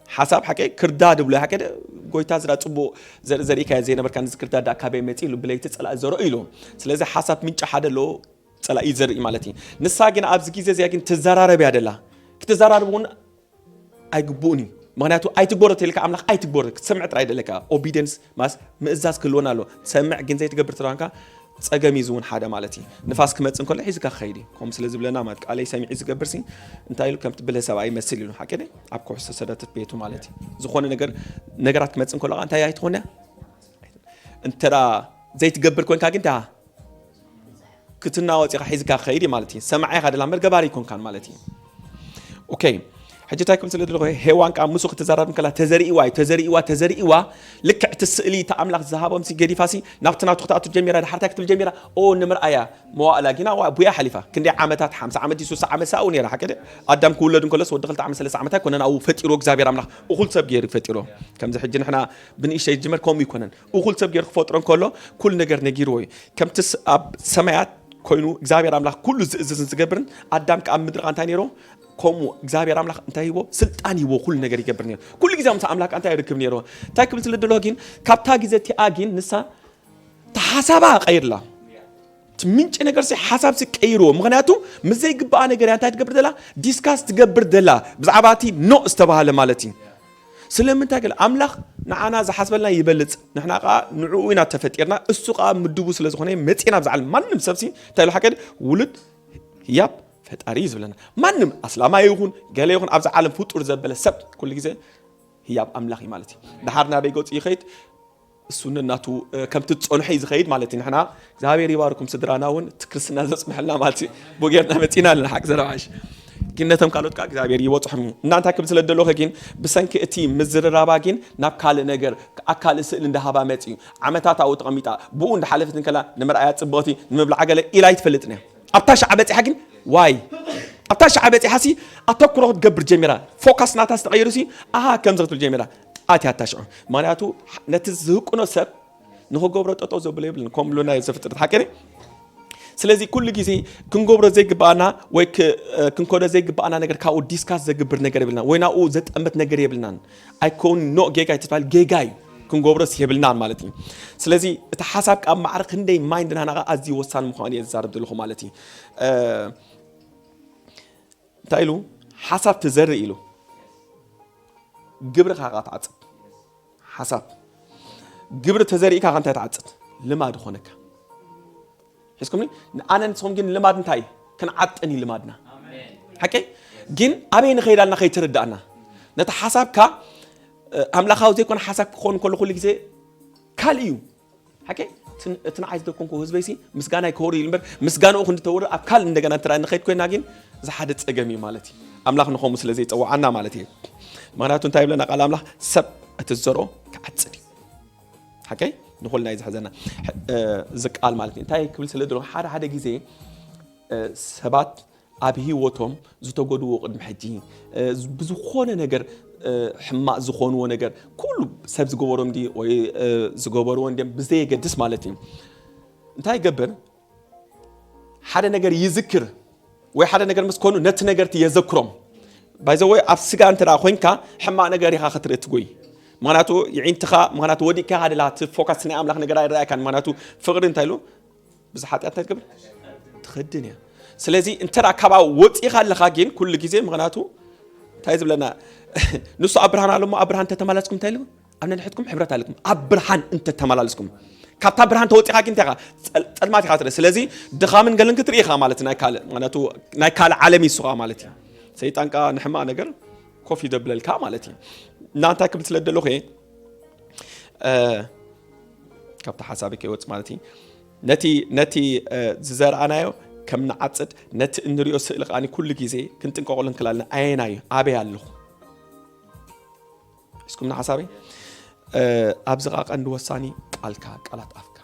ሓሳብ ሓቀ ክርዳድ ብሎ ሓቀ ጎይታ ዝራ ጽቡቕ ዘርኢ ዘርኢ ከያ ዘይነበርካ ንዚ ክርዳድ ዳ ካበይ መጺ ኢሉ ብለይቲ ጸላኢ ዘርኦ ኢሉ። ስለዚ ሓሳብ ምንጭ ሓደ ኣሎ ጸላኢ ዘርኢ ማለት እዩ። ንሳ ግን ኣብዚ ግዜ እዚኣ ግን ትዘራረብ እያ ደላ። ክትዘራረብ እውን ኣይግቡእን እዩ። ምክንያቱ ኣይትግበሮ ተልካ ኣምላኽ ኣይትግበሮ ክትሰምዕ ጥራይ ደለካ ኦቢደንስ ማስ ምእዛዝ ክህልወና ኣለዎ። ትሰምዕ ግን ዘይትገብር ትራንካ ጸገም እዩ ዝውን ሓደ ማለት እዩ። ንፋስ ክመጽእ እንከሎ ሒዝካ ክኸይድ እዩ። ከምኡ ስለ ዝብለና ማለት ቃለይ ሰሚዑ ዝገብር ሲ እንታይ ኢሉ ከምቲ ብለ ሰብኣይ ይመስል ኢሉ ሓቂ ደ ኣብ ኩሕሶ ሰደትት ቤቱ ማለት እዩ። ዝኾነ ነገር ነገራት ክመጽእ እንከሎ እንታይ ኣይትኾነ እንተራ ዘይትገብር ኮንካ ግን ታ ክትናወጽ ኢኻ ሒዝካ ክኸይድ እዩ ማለት እዩ። ሰማዒ ኢኻ ደላ እምበር ገባሪ ኣይኮንካን ማለት እዩ። ኦኬ ሕጂ እንታይ ክብል ስለ ዘለኹ ሄዋን ከዓ ምስኡ ክትዛረብ እንከላ ተዘሪእዋ እዩ ተዘሪእዋ ተዘሪእዋ ልክዕ እቲ ስእሊ እቲ ኣምላኽ ዝሃቦም ሲ ገዲፋ ሲ ናብቲ ናቱ ክትኣቱ ጀሚራ ድሓር እንታይ ክትብል ጀሚራ ኦ ንምርኣያ መዋእላ ጊና ዋ ቡያ ሓሊፋ ክንደይ ዓመታት ሓምሳ ዓመት ድዩ ስሳ ዓመት ሰኣው ነይራ ሓቂ ኣዳም ክውለድ እንከሎስ ወዲ ክልተ ዓመት ሰለስተ ዓመት ኣይኮነን ኣብኡ ፈጢሩ እግዚኣብሔር ኣምላኽ እኹል ሰብ ገይሩ ፈጢሮ ከምዚ ሕጂ ንሕና ብንእሽተይ ዝጅመር ከምኡ ይኮነን እኹል ሰብ ገይሩ ክፈጥሮ እንከሎ ኩሉ ነገር ነጊርዎ እዩ ከምቲ ኣብ ሰማያት ኮይኑ እግዚኣብሔር ኣምላኽ ኩሉ ዝእዝዝን ዝገብርን ኣዳም ከኣ ኣብ ምድሪ እንታይ ነይሮ ከምኡ እግዚኣብሔር ኣምላኽ እንታይ ይቦ ስልጣን ይቦ ኩሉ ነገር ይገብር ነይሩ ኩሉ ግዜ ምስ ኣምላኽ እንታይ ይርክብ ነይሩ እንታይ ክብል ስለ ደሎ ግን ካብታ ግዜ እቲኣ ግን ንሳ ተሓሳባ ቀይርላ እቲ ምንጪ ነገር ሲ ሓሳብ ሲ ቀይርዎ ምክንያቱ ምስ ዘይግባኣ ነገር እያ እንታይ ትገብር ደላ ዲስካስ ትገብር ደላ ብዛዕባ እቲ ኖ ዝተባሃለ ማለት እዩ ስለምንታይ ገለ ኣምላኽ ንዓና ዝሓስበልና ይበልጽ ንሕና ከዓ ንዕኡ ኢና ተፈጢርና እሱ ከዓ ምድቡ ስለ ዝኾነ መፂና ብዛዕለ ማንም ሰብሲ እንታይ ኢሉ ሓቀድ ውሉድ ህያብ ፈጣሪ እዩ ዝብለና ማንም ኣስላማ ይኹን ገለ ይኹን ኣብዚ ዓለም ፍጡር ዘበለ ሰብ ኩሉ ግዜ ህያብ ኣምላኽ እዩ ማለት እዩ ድሓር ናበይ ገፁ ይኸይድ እሱ ነናቱ ከምቲ ዝፀንሖ እዩ ዝኸይድ ማለት እዩ ንሕና እግዚኣብሔር ይባርኩም ስድራና እውን እቲ ክርስትና ዘፅንሐልና ማለት እዩ ብጌርና መፂና ኣለና ሓቂ ዘረባሽ ግን ነቶም ካልኦት ከዓ እግዚኣብሔር ይበፅሖም እዩ እናንታ ክብል ስለ ደለኹ ግን ብሰንኪ እቲ ምዝርራባ ግን ናብ ካልእ ነገር ኣብ ካልእ ስእሊ እንዳሃባ መፂ እዩ ዓመታት ኣብኡ ተቐሚጣ ብኡ እንዳሓለፈት እንከላ ንምርኣያ ፅብቕቲ ንምብላዓ ገለ ኢላ ኣይትፈልጥን እያ ኣብታ ሻዓ በፂሓ ግን ዋይ ኣብታ ሽዓ በፂሓ ሲ ኣተኩሮ ክትገብር ጀሚራ። ፎካስ ናታ ዝተቐየሩ ሲ ኣሃ ከምዚ ክትብል ጀሚራ። ኣትያ ኣታ ሽዑ ምክንያቱ ነቲ ዝህቅኖ ሰብ ንክገብሮ ጠጠው ዘብሎ የብልን። ከም ብሉና ዘፍጥረት ሓቂ ድዩ? ስለዚ ኩሉ ግዜ ክንገብሮ ዘይግባኣና ወይ ክ- ክንከዶ ዘይግባኣና ነገር ካብኡ ዲስካስ ዘግብር ነገር የብልና ወይ ናብኡ ዘጠምት ነገር የብልናን። ኣይከውን ኖ ጌጋ እዩ ተባሂሉ ጌጋ እዩ። ክንገብሮስ የብልናን ማለት እዩ። ስለዚ እቲ ሓሳብ ካብ ማዕረ ክንደይ ማይንድና ናቐ ኣዝዩ ወሳኒ ምዃኑ እየ ዝዛረብ ዘለኹ ማለት እዩ። እንታይ ኢሉ ሓሳብ ትዘርእ ኢሉ ግብርኻ ኸዓ ትዓጽድ። ሓሳብ ግብሪ ተዘሪእካ ከ እንታይ ትዓጽድ? ልማድ ኾነካ። ሒዝኩምኒ? ኣነ ንስኹም ግን ልማድ እንታይ ክንዓጥን እዩ ልማድና። ሓቂ ግን ኣበይ ንኸይዳልና ከይትርዳእና ነቲ ሓሳብካ ኣምላኻዊ ዘይኮነ ሓሳብ ክኸውን ከሎ ኩሉ ግዜ ካልእ እዩ። ሓቂ እቲ ንዓይ ዝደኮንኩ ህዝበይሲ ምስጋና ይከወሩ ኢሉ እምበር ምስጋንኡ ክንዲ ተወሩ ኣብ ካልእ እንደገና እንተ ንኸይድ ኮይና ግን እዚ ሓደ ጸገም እዩ ማለት እዩ። ኣምላኽ ንኸምኡ ስለ ዘይጸውዓና ማለት እዩ። ምክንያቱ እንታይ ይብለና ቃል ኣምላኽ ሰብ እቲ ዝዘርኦ ክዓጽድ እዩ። ሓቂ ንኹልና እዩ ዝሕዘና እዚ ቃል ማለት እዩ። እንታይ ክብል ስለ ደለኹ ሓደ ሓደ ግዜ ሰባት ኣብ ህይወቶም ዝተጎድዎ ቅድሚ ሕጂ ብዝኾነ ነገር ሕማቕ ዝኾንዎ ነገር ኩሉ ሰብ ዝገበሮም ድዩ ወይ ዝገበርዎ እንዲም ብዘየገድስ ማለት እዩ እንታይ ይገብር ሓደ ነገር ይዝክር ወይ ሓደ ነገር ምስ ኮኑ ነቲ ነገር እቲ የዘክሮም ባይዘወይ ኣብ ስጋ እንተ ኮይንካ ሕማቕ ነገር ኢኻ ክትርኢ ትጎይ ምክንያቱ ይዒንትኻ ምክንያቱ ወዲቅካ ኢኻ ደላ እቲ ፎካስ ናይ ኣምላኽ ነገር ኣይረኣካን ምክንያቱ ፍቕሪ እንታይ ኢሉ ብዚ ሓጢኣት እንታይ ትገብር ትኸድን እያ ስለዚ እንተ ካብኣ ወፂኻ ኣለኻ ግን ኩሉ ግዜ ምክንያቱ እንታይ ዝብለና ንሱ ኣብ ብርሃን ኣሎ ሞ ኣብ ብርሃን እንተተመላለስኩም እንታይ ኢሉ ኣብ ነንሕትኩም ሕብረት ኣለኩም ኣብ ብርሃን እንተተመላለስኩም ካብታ ብርሃን ተወፂኻ ግን እንታይ ጸልማት ኢኻ ትርኢ ስለዚ ድኻምን ገልን ክትርኢ ኢኻ ማለት ናይ ካልእ ምክንያቱ ናይ ካልእ ዓለም ይሱኻ ማለት እዩ ሰይጣን ቃ ንሕማቕ ነገር ኮፍ ይደብለልካ ማለት እዩ እና እንታይ ክብል ስለ ደለኹ ካብቲ ሓሳብ ከይወፅ ማለት እዩ ነቲ ነቲ ዝዘርኣናዮ ከም ንዓፅድ ነቲ እንሪኦ ስእሊ ከዓኒ ኩሉ ግዜ ክንጥንቀቐሉ እንክላልና ኣየናዩ ኣበይ ኣለኹ እስኩም ንሓሳበይ ኣብዚ ቃ ቀንዲ ወሳኒ ቃልካ ቃላት ኣፍካ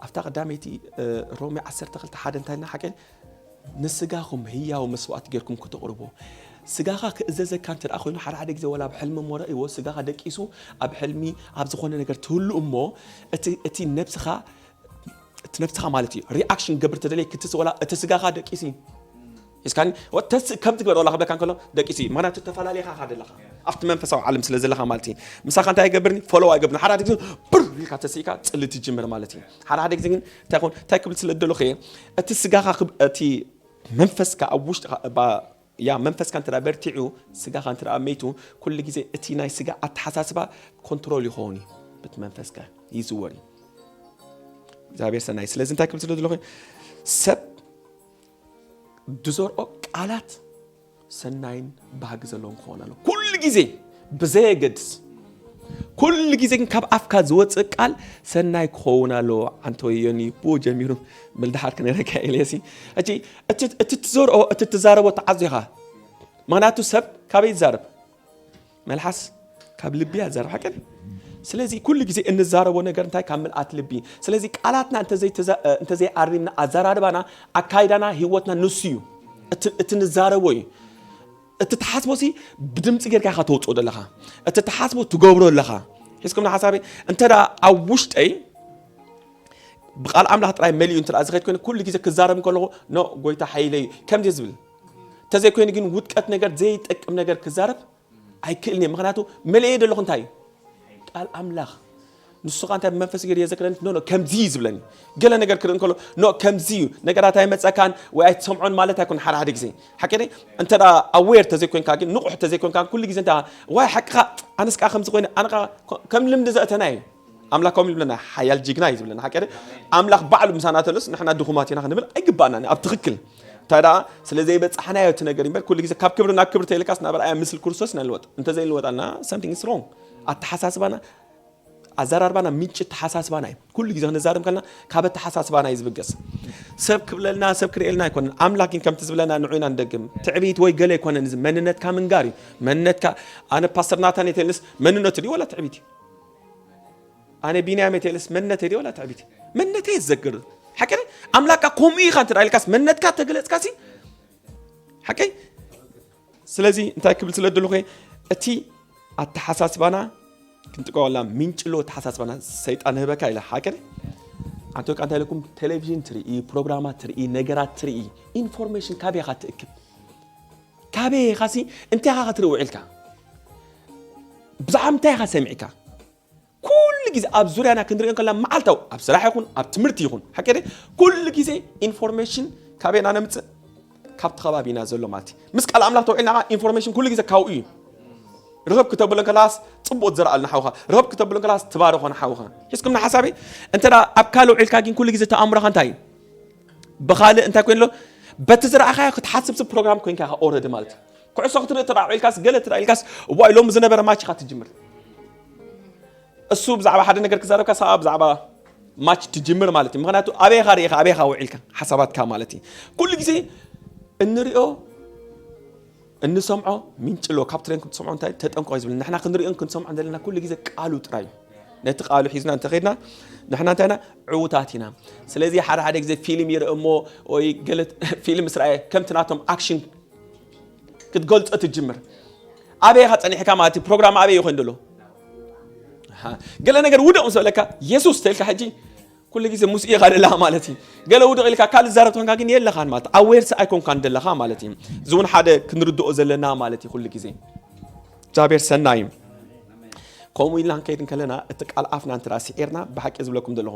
ኣብታ ቀዳመይቲ ሮሜ ዓሰርተ ክልተ ሓደ እንታይ ሓቀ ንስጋኹም ህያው መስዋእቲ ጌርኩም ክተቕርቦ ስጋኻ ክእዘዘካ እንተ ደኣ ኮይኑ ሓደ ሓደ ግዜ ወላ ኣብ ሕልሚ እሞ ረእይዎ ስጋኻ ደቂሱ ኣብ ሕልሚ ኣብ ዝኾነ ነገር ትህሉ እሞ እቲ እቲ ነብስኻ እቲ ነብስኻ ማለት እዩ ሪኣክሽን ገብር ተደለየ ክትስ ወላ እቲ ስጋኻ ደቂሲ እስካኒ ወተስ ከም ትግበር ወላ ክብለካ እንከሎ ደቂሲ ምክንያቱ ተፈላለኻ ካ ደለኻ ኣብቲ መንፈሳዊ ዓለም ስለ ዘለኻ ማለት እዩ ምሳኻ እንታይ ይገብርኒ ፎሎው ኣይገብርኒ ሓደ ሓደ ግዜ ብር ኢልካ ተስኢካ ጽሊ ትጅምር ማለት እዩ ሓደ ሓደ ግዜ ግን እንታይ ኾን እንታይ ክብል ስለ ደለኹ እቲ ስጋኻ እቲ መንፈስካ ኣብ ውሽጥኻ ያ መንፈስካ እንተ በርቲዑ ስጋኻ እንተ መይቱ ኩሉ ግዜ እቲ ናይ ስጋ ኣተሓሳስባ ኮንትሮል ይኸውን እዩ በቲ መንፈስካ ይዝወር እዩ እግዚኣብሔር ሰናይ ስለዚ እንታይ ክብል ስለ ዘለኹ ሰብ ድዘርኦ ቃላት ሰናይን ባህጊ ዘለዎም ክኸውን ኣሎ ኩሉ ግዜ ብዘየገድስ ኩሉ ግዜ ግን ካብ ኣፍካ ዝወፅእ ቃል ሰናይ ክኸውን ኣለዎ ዓንተ ወዮኒ ብኡ ጀሚሩ ምልድሓር ክነግረካ ኢለ ሲ ሕጂ እቲ ትዘርኦ እቲ ትዛረቦ ተዓዚኻ ምክንያቱ ሰብ ካበይ ይዛረብ መልሓስ ካብ ልቢ እያ ዝዛረብ ሓቂ ስለዚ ኩሉ ግዜ እንዛረቦ ነገር እንታይ ካብ ምልኣት ልቢ ስለዚ ቃላትና እንተዘይኣሪምና ኣዘራርባና ኣካይዳና ህይወትና ንሱ እዩ እቲ ንዛረቦ እዩ እቲ ትሓስቦ ሲ ብድምፂ ጌርካ ኢኻ ተውፅኦ ዘለኻ እቲ ትሓስቦ ትገብሮ ኣለኻ ሒዝኩም ንሓሳበይ እንተ ኣብ ውሽጠይ ብቃል ኣምላኽ ጥራይ መሊኡ እንተ ዝኸድ ኮይኑ ኩሉ ግዜ ክዛረብ ከለኹ ኖ ጎይታ ሓይለ እዩ ከምዚ ዝብል እንተዘይኮይኑ ግን ውድቀት ነገር ዘይጠቅም ነገር ክዛረብ ኣይክእልን እየ ምክንያቱ መለየ ዘለኹ እንታይ እዩ ቃል ኣምላኽ ንሱ ኸ እንታይ ብመንፈስ ገይሩ የዘክረኒ ኖ ኖ ከምዚ እዩ ዝብለኒ ገለ ነገር ክርኢ እንከሎ ኖ ከምዚ እዩ ነገራት ኣይመፀካን ወይ ኣይትሰምዖን ማለት ኣይኮን ሓደ ሓደ ግዜ ሓቂ እንተ ኣዌር ተዘይኮንካ ግን ንቑሕ ተዘይኮንካ ኩሉ ግዜ እንታ ዋይ ሓቅኻ ኣነስ ከዓ ከምዚ ኮይነ ኣነ ከዓ ከም ልምዲ ዘእተና እዩ ኣምላኽ ከምኡ ይብለና ሓያል ጅግና እዩ ዝብለና ሓቂ ኣምላኽ ባዕሉ ምሳና ተሎስ ንሕና ድኹማት ኢና ክንብል ኣይግባእና ኣብ ትኽክል እንታይ ደኣ ስለ ዘይበጻሕናዮ እቲ ነገር እምበር ኩሉ ግዜ ካብ ክብሪ ናብ ክብሪ ተይልካስ ናብ ርኣያ ምስል ክርስቶስ ኢና ንልወጥ እንተዘይንልወጣና something is wrong ኣተሓሳስባና ኣዘራርባና ምንጭ ተሓሳስባና እዩ ኩሉ ግዜ ክንዛረብ ከለና ካብ ኣተሓሳስባና እዩ ዝብገስ ሰብ ክብለልና ሰብ ክርእየልና ኣይኮነን ኣምላክ ግን ከምቲ ዝብለና ንዑ ኢና ንደግም ትዕቢት ወይ ገለ ኣይኮነን እዚ መንነትካ ምንጋር እዩ መንነትካ ኣነ ፓስተር ናታን የተልስ መንነቱ ድዩ ወላ ትዕቢት እዩ ኣነ ቢንያም የተልስ መንነተይ ድዩ ወላ ትዕቢት መንነተይ ዝዘግር ሓቂ ኣምላካ ከምኡ ኢኻ እንተ ኢልካስ መንነትካ ተገለጽካሲ ሓቀይ። ስለዚ እንታይ ክብል ስለ ደለኹ እቲ ኣተሓሳስባና ክንጥቀወላ ምንጭሎ ኣተሓሳስባና ሰይጣን ህበካ ኢለ ሓቀ ኣንተ ወልቃ እንታይ ኢለኩም ቴሌቪዥን ትርኢ ፕሮግራማት ትርኢ ነገራት ትርኢ ኢንፎርሜሽን ካበይ ኢኻ ትእክብ ካበይ ኢኻሲ እንታይ ኢኻ ክትርኢ ውዒልካ ብዛዕባ ምንታይ ኢኻ ሰሚዕካ ኩሉ ግዜ ኣብ ዙርያና ክንሪኦ ከላ መዓልታዊ ኣብ ስራሕ ይኹን ኣብ ትምህርቲ ይኹን ሓቂ ኩሉ ግዜ ኢንፎርሜሽን ካበይና ነምፅእ ካብቲ ከባቢና ዘሎ ማለት እዩ ምስ ቃል ኣምላኽ ተውዒልና ኢንፎርሜሽን ኩሉ ግዜ ካብኡ እዩ ርኸብ ክተብሎ ከላስ ፅቡቅ ዝረኣልና ሓውኻ ርኸብ ክተብሎ ከላስ ትባረኾን ሓውኻ ሒዝኩም ንሓሳበይ እንተ ኣብ ካልእ ውዒልካ ግን ኩሉ ግዜ ተኣምሮኻ እንታይ እዩ ብኻልእ እንታይ ኮይኑ ኣሎ በቲ ዝረኣኻዮ ክትሓስብ ፕሮግራም ኮይንካ ኢኻ ኦረዲ ማለት እዩ ኩዕሶ ክትርኢ ትረኣ ውዒልካስ ገለ ትረኣ ኢልካስ ዋይ ሎሚ ዝነበረ ማች ኢኻ ትጅምር እሱ ብዛዕባ ሓደ ነገር ክዛረብካ ሰብኣ ብዛዕባ ማች ትጅምር ማለት እዩ ምክንያቱ ኣበይኻ ርኢኻ ኣበይኻ ውዒልካ ሓሳባትካ ማለት እዩ ኩሉ ግዜ እንሪኦ እንሰምዖ ምንጭሎ ካብ ትሬን ክትሰምዖ እንታይ ተጠንቆ ዝብል ንሕና ክንሪኦን ክንሰምዖ ዘለና ኩሉ ግዜ ቃሉ ጥራይ እዩ ነቲ ቃሉ ሒዝና እንተኸድና ንሕና እንታይና ዕዉታት ኢና ስለዚ ሓደ ሓደ ግዜ ፊልም ይርኢ እሞ ወይ ገለ ፊልም ስራኤ ከምቲ ናቶም ኣክሽን ክትገልጾ ትጅምር ኣበይ ኢኻ ጸኒሕካ ማለት እዩ ፕሮግራም ኣበይ ይኾን ደሎ ገለ ነገር ውደቕ ምስ በለካ የሱስ ተልካ ሕጂ ኩሉ ግዜ ምስ ኢኻ ደለኻ ማለት እዩ ገለ ውድቕ ኢልካ ካልእ ዛረብ ትኾንካ ግን የለኻን ማለት ኣዌርስ ኣይኮንካን ደለኻ ማለት እዩ እዚ እውን ሓደ ክንርድኦ ዘለና ማለት እዩ ኩሉ ግዜ እግዚኣብሔር ሰናይ እዩ ከምኡ ኢልና ንከይድ እንከለና እቲ ቃል ኣፍና እንተ ስዒርና ብሓቂ ዝብለኩም ዘለኹ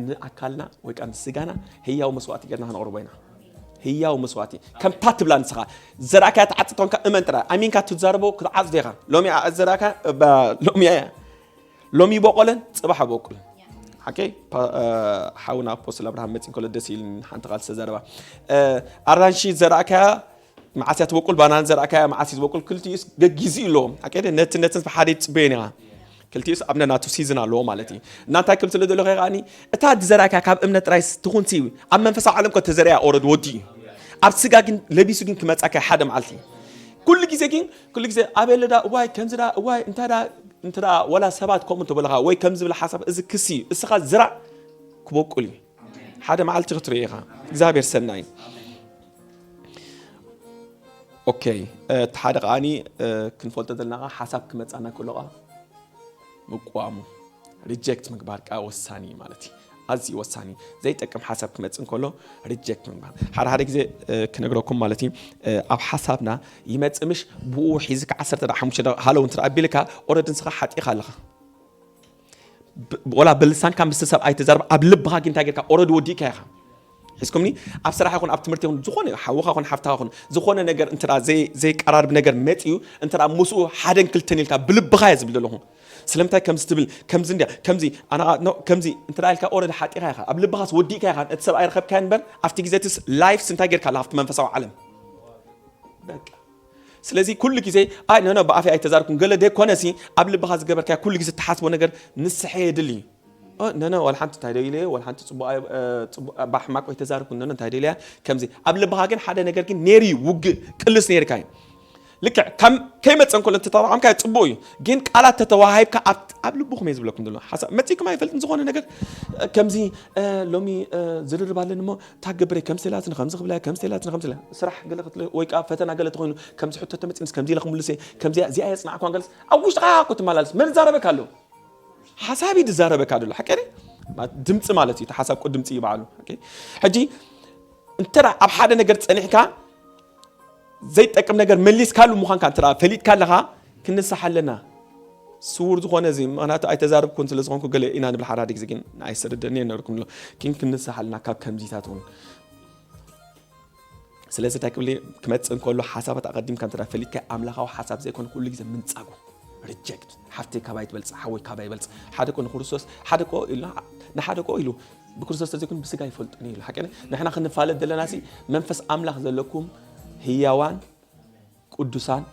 ንኣካልና ወይ ከዓ ንስጋና ህያው መስዋእቲ ጌርና ክነቕርቦ ኢና ህያው መስዋእቲ ከምታ ትብላ ንስኻ ዘራእካ ትዓጽ ተኾንካ እመን ጥራይ ኣሚንካ ትዛረቦ ክትዓጽዶ ኢኻ ሎሚ ዘራእካ ሎሚ ሎሚ ይበቆለን ጽባሕ በቁል ሓቂ ሓውና ኣፖስትል ኣብርሃም መፂ እንከሎ ደስ ኢልኒ ሓንቲ ቃል ዝተዘረባ ኣራንሺ ዘራእካያ መዓስ እያ ትበቁል ባናን ዘራእካያ መዓስ እዩ ዝበቁል ክልቲኡስ ገጊዙ ኣለዎም ሓቂ ነቲ ነትን ሓደ ይፅበየን ኢኻ ክልቲኡስ ኣብ ነናቱ ሲዝን ኣለዎ ማለት እዩ እና እንታይ ክብል ስለ ዘለኹ ከዓኒ እታ ዝዘራእካያ ካብ እምነት ጥራይ ትኹን ሲ ኣብ መንፈሳዊ ዓለም ኮ ተዘሪያ ኦረድ ወዲ እዩ ኣብ ስጋ ግን ለቢሱ ግን ክመፃካ ሓደ መዓልቲ ኩሉ ግዜ ግን ኩሉ ግዜ ኣበለ ዳ እዋይ ከምዚ ዳ እዋይ እንታይ ዳ እንተ ዳ ወላ ሰባት ከምኡ እንተበለኻ ወይ ከምዚ ብለ ሓሳብ እዚ ክሲ እዩ እስኻ ዝራእ ክበቁል እዩ ሓደ መዓልቲ ክትርኢ ኢኻ እግዚኣብሔር ሰናይ ኦኬ እቲ ሓደ ከዓኒ ክንፈልጦ ዘለና ሓሳብ ክመፃና ከሎ ምቋሙ ሪጀክት ምግባር ከዓ ወሳኒ ማለት እዩ ኣዝዩ ወሳኒ ዘይጠቅም ሓሳብ ክመፅእ እንከሎ ሪጀክት ምግባር ሓደ ሓደ ግዜ ክነግረኩም ማለት እዩ ኣብ ሓሳብና ይመፅእ ምሽ ብኡ ሒዝካ ዓሰርተ ሓሙሽተ ሃለው እንተ ኣቢልካ ኦረድ ንስኻ ሓጢኻ ኣለኻ ወላ ብልሳንካ ምስ ሰብ ኣይተዛርብ ኣብ ልብኻ ግን እንታይ ጌርካ ኦረድ ወዲእካ ኢኻ ሒዝኩምኒ ኣብ ስራሕ ይኹን ኣብ ትምህርቲ ይኹን ዝኾነ ሓውኻ ይኹን ሓፍትኻ ይኹን ዝኾነ ነገር እንተ ዘይቀራርብ ነገር መፅዩ እንተ ምስኡ ሓደን ክልተን ኢልካ ብልብኻ እየ ዝብል ዘለኹ ስለምንታይ ከምዚ ትብል ከምዚ እንድያ ከምዚ ኣና ከምዚ እንተ ኢልካ ኦረድ ሓጢኻ ኢኻ ኣብ ልብኻስ ወዲእካ ኢኻ እቲ ሰብ ኣይረኸብካዮ እምበር ኣብቲ ግዜትስ ላይፍስ እንታይ ጌርካ ኣላ ኣብቲ መንፈሳዊ ዓለም በቃ ስለዚ ኩሉ ግዜ ኣይ ነነ ብኣፈይ ኣይተዛርኩን ገለ ደይኮነሲ ኣብ ልብኻ ዝገበርካዮ ኩሉ ግዜ ትሓስቦ ነገር ንስሐ የድሊ ነነ ዋላ ሓንቲ እንታይ ዶ ኢለ ዋላ ሓንቲ ጽቡቕ ባሕማቅ ወይ ተዛርኩ ነነ እንታይ ዶ ኢለያ ከምዚ ኣብ ልብኻ ግን ሓደ ነገር ግን ነይሩ እዩ ውግእ ቅልስ ነይርካ እዩ ልክዕ ከም ከይመፀ እንከሎ እንተተጠቐምካ ፅቡቅ እዩ ግን ቃላት ተተዋሂብካ ኣብ ልብኹም እየ ዝብለኩም ዘሎ ሓሳብ መፂኩም ኣይፈልጥን ዝኾነ ነገር ከምዚ ሎሚ ዝርርብ ኣለኒ እሞ ታገብረ ከምዚ ኢላትኒ ከምዚ ክብላ ከምዚ ኢላትኒ ከምዚ ኢላ ስራሕ ገለ ክትለ ወይ ከዓ ፈተና ገለ ተኮይኑ ከምዚ ሕቶ ተመፂንስ ከምዚ ኢለ ክምልስ እየ ከምዚ እዚኣ የፅናዕኳን ገለስ ኣብ ውሽጥካ እኮ ትመላለስ መን ዛረበካ ኣሎ ሓሳብ እዩ ዝዛረበካ ዘሎ ሓቂ ድምፂ ማለት እዩ ሓሳብ እኮ ድምፂ እዩ በዓሉ ሕጂ እንተ ኣብ ሓደ ነገር ፀኒሕካ ዘይጠቅም ነገር መሊስካሉ ምዃንካ እንተ ፈሊጥካ ኣለኻ ክንስሓ ኣለና ስውር ዝኾነ እዚ ምክንያቱ ኣይተዛርብኩን ስለ ዝኾንኩ ገለ ኢና ንብል ሓደ ሓደ ግዜ ግን ኣይሰደደኒ ነርኩም ኣሎ ግን ክንስሓ ኣለና ካብ ከምዚታት እውን ስለዚ እንታይ ክብል ክመፅእ እንከሎ ሓሳባት ኣቐዲምካ እንተ ፈሊጥካ ኣምላኻዊ ሓሳብ ዘይኮነ ኩሉ ግዜ ምንፃጉ ሪጀክት ሓፍተይ ካባይ ትበልፅ ሓወይ ካባይ ይበልፅ ሓደ ኮ ንክርስቶስ ሓደ ኮ ኢሉ ንሓደ ኮ ኢሉ ብክርስቶስ ተዘይኮን ብስጋ ይፈልጡን ኢሉ ሓቂ ንሕና ክንፋለጥ ዘለና ሲ መንፈስ ኣምላኽ ዘለኩም ህያዋን ቅዱሳን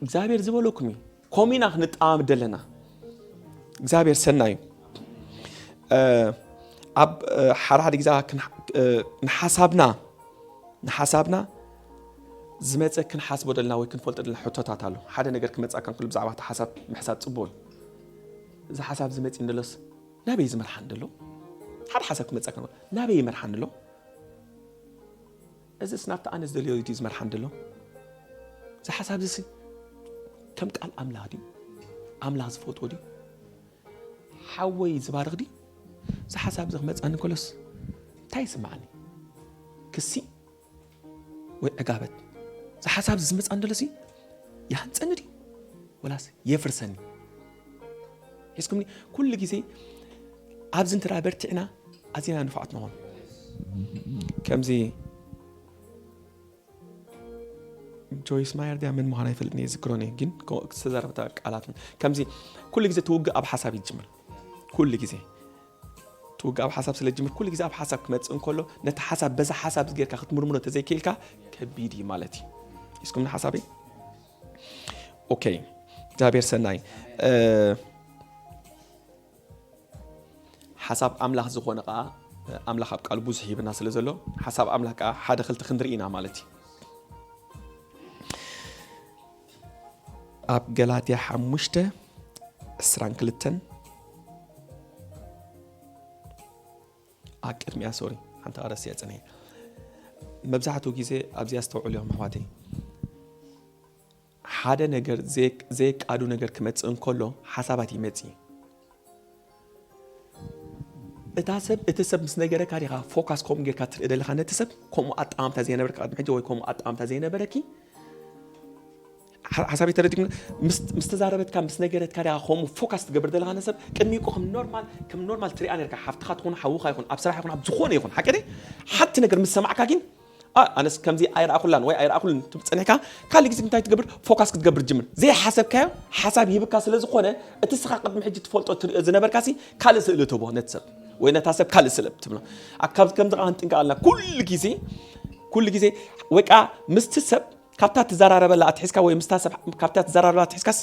እግዚኣብሔር ዝበለኩም እዩ ኮሚና ክንጠማም ደለና እግዚኣብሔር ሰና እዩ ኣብ ሓደ ሓደ ግዜ ንሓሳብና ንሓሳብና ዝመፀ ክንሓስቦ ደለና ወይ ክንፈልጦ ደለና ሕቶታት ኣሎ ሓደ ነገር ክመፃካ እንክሉ ብዛዕባ እቲ ሓሳብ ምሕሳብ ፅቡቅ እዩ እዚ ሓሳብ ዝመፂ እንደሎስ ናበይ ዝመርሓን ደሎ ሓደ ሓሳብ ክመፃካ ናበይ ይመርሓን ደሎ እዚስ ናብቲ ኣነ ዝደልዮ ድዩ ዝመርሓን ዘሎ? እዚ ሓሳብ እዚስ ከም ቃል ኣምላኽ ድዩ? ኣምላኽ ዝፈትዎ ድዩ? ሓወይ ዝባርኽ ድዩ? እዚ ሓሳብ እዚ ክመጻኒ ከሎስ እንታይ ይስምዓኒ? ክሲ ወይ ዕጋበት? እዚ ሓሳብ እዚ ዝመጻኒ ዘሎሲ ይሃንጸኒ ድዩ? ወላስ የፍርሰኒ? ሒዝኩምኒ? ኩሉ ግዜ ኣብዚ እንተ በርቲዕና ኣዚና ንፉዓት ንኾን። ከምዚ ጆይስ ማየር ድያ መን ምዃና ኣይፈልጥን እየ፣ ዝክሮን እየ፣ ግን ዝተዛረበታ ቃላት ከምዚ ኩሉ ግዜ ትውግእ ኣብ ሓሳብ ይጅምር። ኩሉ ግዜ ትውግእ ኣብ ሓሳብ ስለ ጅምር ኩሉ ግዜ ኣብ ሓሳብ ክመጽእ እንከሎ ነቲ ሓሳብ በዛ ሓሳብ ጌርካ ክትምርምሮ እንተዘይክኢልካ ከቢድ እዩ ማለት እዩ። እስኩም ሓሳበይ ኦኬ። እግዚኣብሔር ሰናይ። ሓሳብ ኣምላኽ ዝኾነ ኸዓ ኣምላኽ ኣብ ቃሉ ብዙሕ ሂብና ስለ ዘሎ ሓሳብ ኣምላኽ ከዓ ሓደ ክልተ ክንርኢ ኢና ማለት እዩ። ኣብ ገላትያ ሓሙሽተ ዕስራን ክልተን ኣብ ቅድሚያ ሶሪ ሓንቲ ኣረስያ ጽንሄ መብዛሕትኡ ግዜ ኣብዚኣ ዝተውዕሉ እዮም ኣሕዋተይ። ሓደ ነገር ዘየቃዱ ነገር ክመፅእ እንከሎ ሓሳባት ይመፅ እዩ። እታ ሰብ እቲ ሰብ ምስ ነገረካ ዲኻ ፎካስ ከምኡ ጌርካ ትርኢ ደለኻ ነቲ ሰብ ከምኡ ኣጠማምታ ዘይነበርካ ቅድሚ ሕጂ ወይ ከምኡ ኣጠማምታ ዘይነበረኪ ሓሳበይ ተረዲኩም ምስ ተዛረበትካ ምስ ነገረትካ ዲኻ ከምኡ ፎካስ ትገብር ዘለኻ ነሰብ ቅድሚቁ ከም ኖርማል ከም ኖርማል ትሪኣ ነርካ ሓፍትኻ ትኹን ሓውኻ ይኹን ኣብ ስራሕ ይኹን ኣብ ዝኾነ ይኹን ሓቂ ሓንቲ ነገር ምስ ሰማዕካ ግን ኣነስ ከምዚ ኣይረኣኩላን ወይ ኣይረኣኩልን ትብል ጸኒሕካ ካልእ ግዜ እንታይ ትገብር ፎካስ ክትገብር ጅምር ዘይሓሰብካዮ ሓሳብ ሂብካ ስለ ዝኾነ እቲ ስኻ ቅድሚ ሕጂ ትፈልጦ ትሪኦ ዝነበርካሲ ካልእ ስእሊ ትቦ ነቲ ሰብ ወይ ነታ ሰብ ካልእ ስእሊ ትብሎ ካብ ከምዚ ከዓ ክንጥንቀቕ ኣለና ኩሉ ግዜ ኩሉ ግዜ ወይ ከዓ ምስቲ ሰብ ካብታ ትዘራረበላ ኣትሒዝካ ወይ ምስታ ሰብ ካብታ ትዘራረበላ ኣትሒዝካስ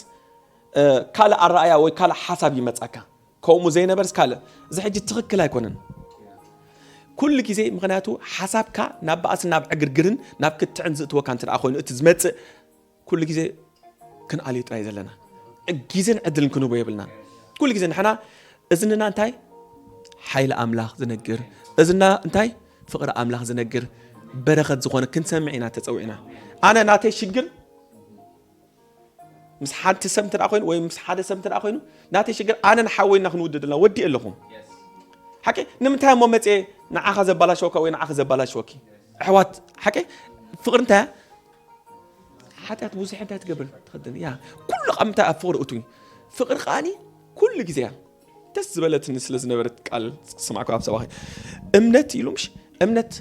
ካልእ ኣረኣያ ወይ ካልእ ሓሳብ ይመጻካ ከምኡ ዘይነበርስ ካልእ እዚ ሕጂ ትኽክል ኣይኮነን ኩሉ ግዜ ምክንያቱ ሓሳብካ ናብ ባእስን ናብ ዕግርግርን ናብ ክትዕን ዝእትወካ እንተ ኮይኑ እቲ ዝመፅእ ኩሉ ግዜ ክንኣልዮ ጥራይ ዘለና ግዜን ዕድልን ክንቦ የብልና ኩሉ ግዜ ንሕና እዝንና እንታይ ሓይሊ ኣምላኽ ዝነግር እዝና እንታይ ፍቕሪ ኣምላኽ ዝነግር በረኸት ዝኾነ ክንሰምዕ ኢና ተፀዊዕና ኣነ ናተይ ሽግር ምስ ሓንቲ ሰብ እንተ ኮይኑ ወይ ምስ ሓደ ሰብ እንተ ኮይኑ ናተይ ሽግር ኣነን ሓወይና ክንውድድ ኣለና ወዲእ ኣለኹም ሓቂ ንምንታይ እሞ መፅኤ ንዓኻ ዘባላሸወካ ወይ ንዓኺ ዘባላሸወኪ ኣሕዋት ሓቂ ፍቕሪ እንታይ ሓጢኣት ብዙሕ እንታይ ትገብር ትኸድን እያ ኩሉ ቃ ምንታይ ኣብ ፍቕሪ እቱ ፍቕሪ ከዓኒ ኩሉ ግዜ እያ ደስ ዝበለትኒ ስለ ዝነበረት ቃል ስማዕኩ ኣብ ሰባኺ እምነት ኢሉ ምሽ እምነት